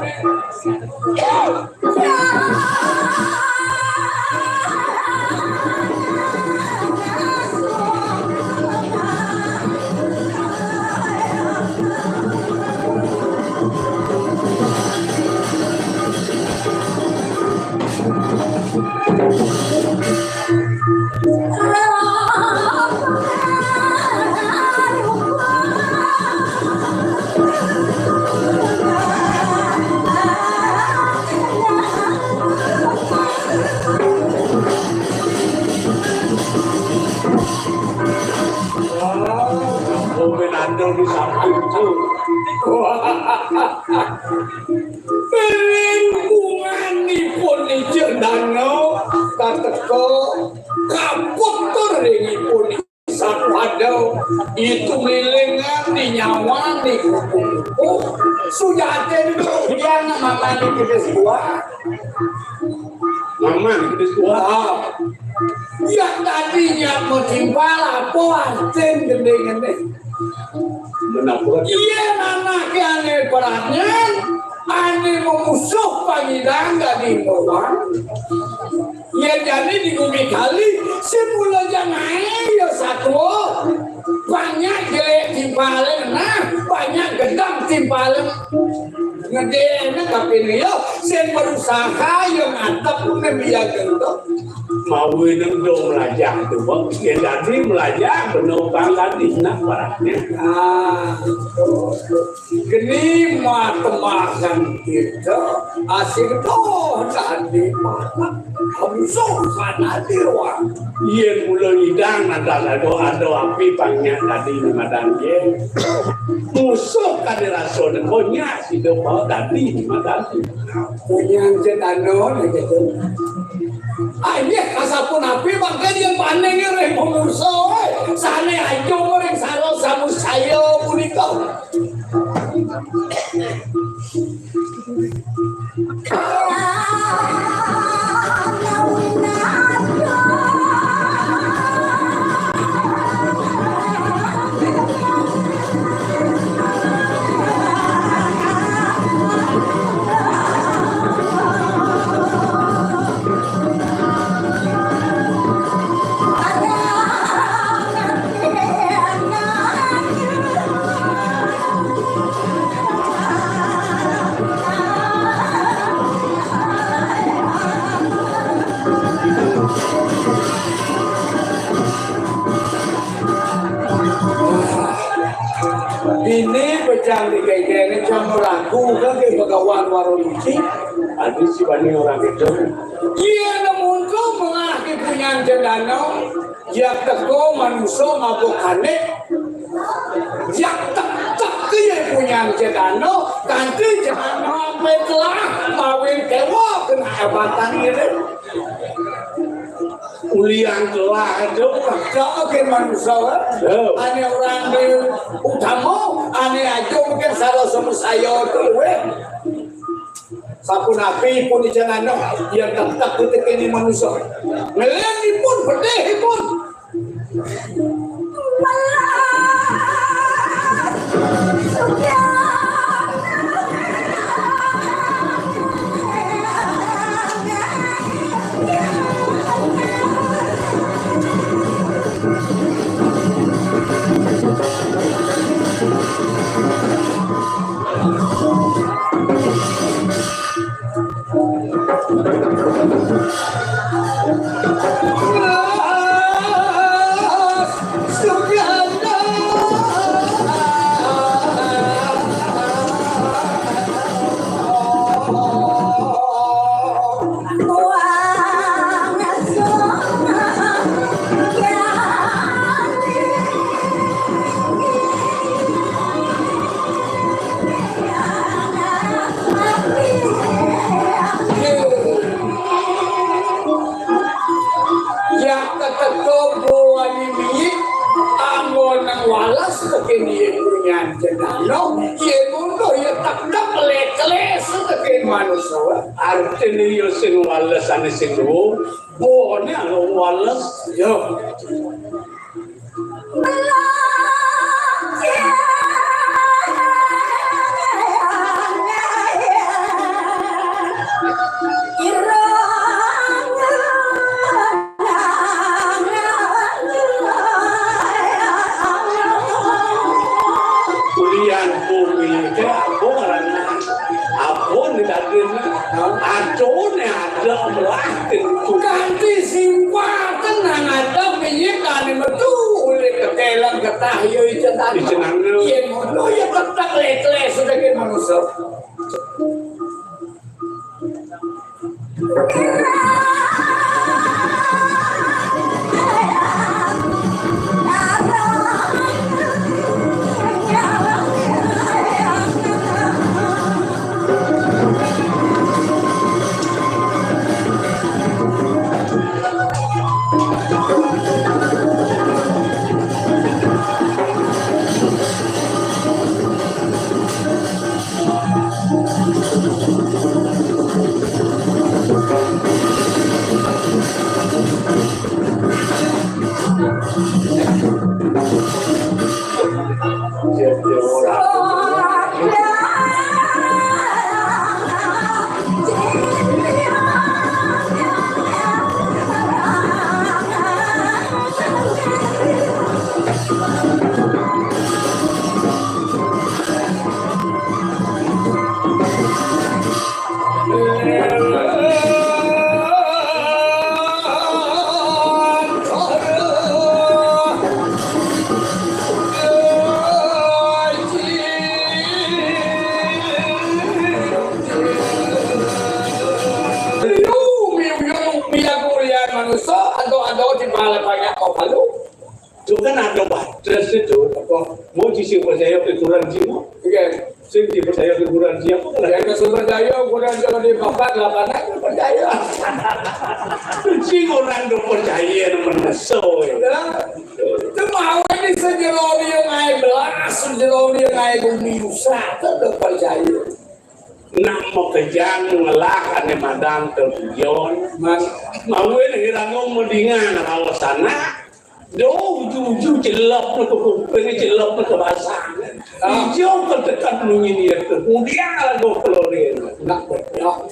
Wah, Fernando di samping tuh. Lingkunganipun Icén Danau kateka kaputer ringipun Sang Pada. Itu ngilingan di nyawan di kupu-kupu. Sujatin yang namanya kita sebuah. Maman, Kristus. Ah. Yang tadinya mau timpal apa anjing gede-gede. Menabrak. Iya, anak yang ané perannya, ané memusuh pangidang dadi mawon. Yén jani di gumi kali, sing mula janaé ya satwa. Banyak jelék timpalé, nah, banyak gedang timpalé. Gedéna tapi liya, sing berusaha ya ngatep nembiya gento. Mawinan do melajah tuh, Bang. Yén dadi melajah benung kang dadi nak barangnya. Ah, betul. Geni matemakan kita, asik toh tadi makan. Kamu sopan hati ruang. Yén mula nyidang, ada, ada, ada api pangnya tadi di madan yén. Musuh kadé rasa neko nya sida mau tadi di madan. Punya cetano gitu. Ayo, kasapunapi mangké dia paning ring pemusuh, eh. Sané aja ring saro samu saya punika. Ini pecang di gegene jam pelaku ke begawan warung isi. Adi si bani orang itu. Iya, namun kau mengaku punya cedana. Yak teka manusa mabuk kanik. Yak tek-tek kaya punyan cedana, kanti cedana ampe telah mawin kewa kena ebatan ngene. Ulian telah aja. Tek ke manusa, eh? Ya. Ane orang di utama, ane aja mungkin salah sama saya tu, eh. Sapunapi pun ijanana, yen tetep ditekeni manusa. Ngelenipun, pedihipun. Ya, kateka buane miyik, anggon nang wales tekén iye punyan cendana, iye munduh ya tektek lekles tekén manusa. Artine ya sing wales ane sing luung, buane anu wales, ya. Kulian bumi ke apa ngaranne? Apa ne daging? Acone ada belah. Kanti simpatan nang ada minyak ane metu ulih ketelang getah ya icenan. Icenan. Yen ngono ya ketek lekles daging manusa. Manusa ado-ado di malam banyak kau malu. Itu kan ada batas itu, apa? Mau sing percaya ke Quran sih, mau? Iya. Sing percaya ke Quran sih, apa? Ya, ke sumber daya, Quran kalau di papat, lapangan, percaya. Sing orang do percaya, meneso, ya. Ya. Itu mau ini sejero dia naik belas, sejero dia naik bumi usah, tetap percaya. Nak makejang ngelah ane madan tepujon. Mas, mau ini hirango medingan raos anak. Do uju-uju celep ne ke kuping, celep ne ke basang. Ah. Ijo ke tekan munyi dia tu. Kemudian lagu keluarin. Nak betul.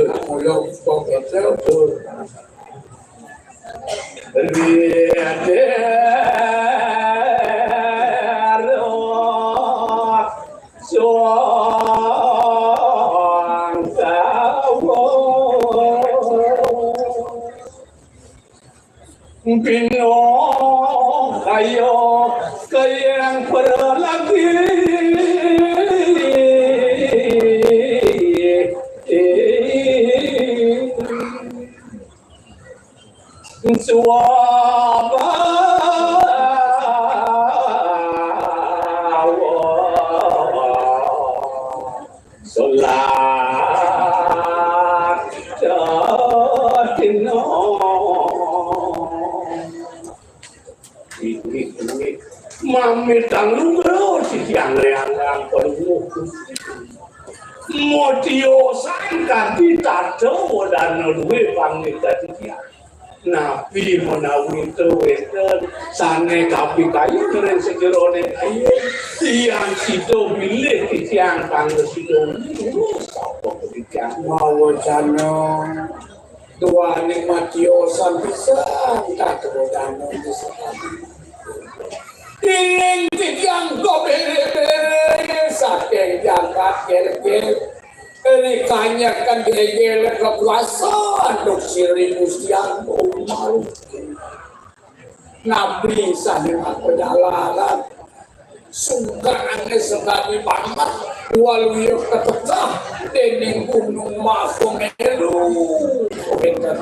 Nak mulai kok betul. Biadero suang tawo. Pino kayo kayang perlagi. Suaba solat jatino. Iki kuwi mamitang lungguh sitiang leang-leang penuh. Modiosan kadi tato dan duwe pamit kadi tiang. Nabi menawi wénten sané kapitayan ring sajeroning kayun, tiyang sida bilih titiang pangga sida niki sapa titiang. Mawacana duaning matiosan pisan, katurunanipun. Ing titiang kabéré-béré saking jagat Gélgél. Ri kanyekan Gélgél kekuasaan duk siri Gusti Agung Maruti. Nabi sané maka jalaran. Sungkane sekali banget waluya ketekah dening Gunung Mahameru. Wénten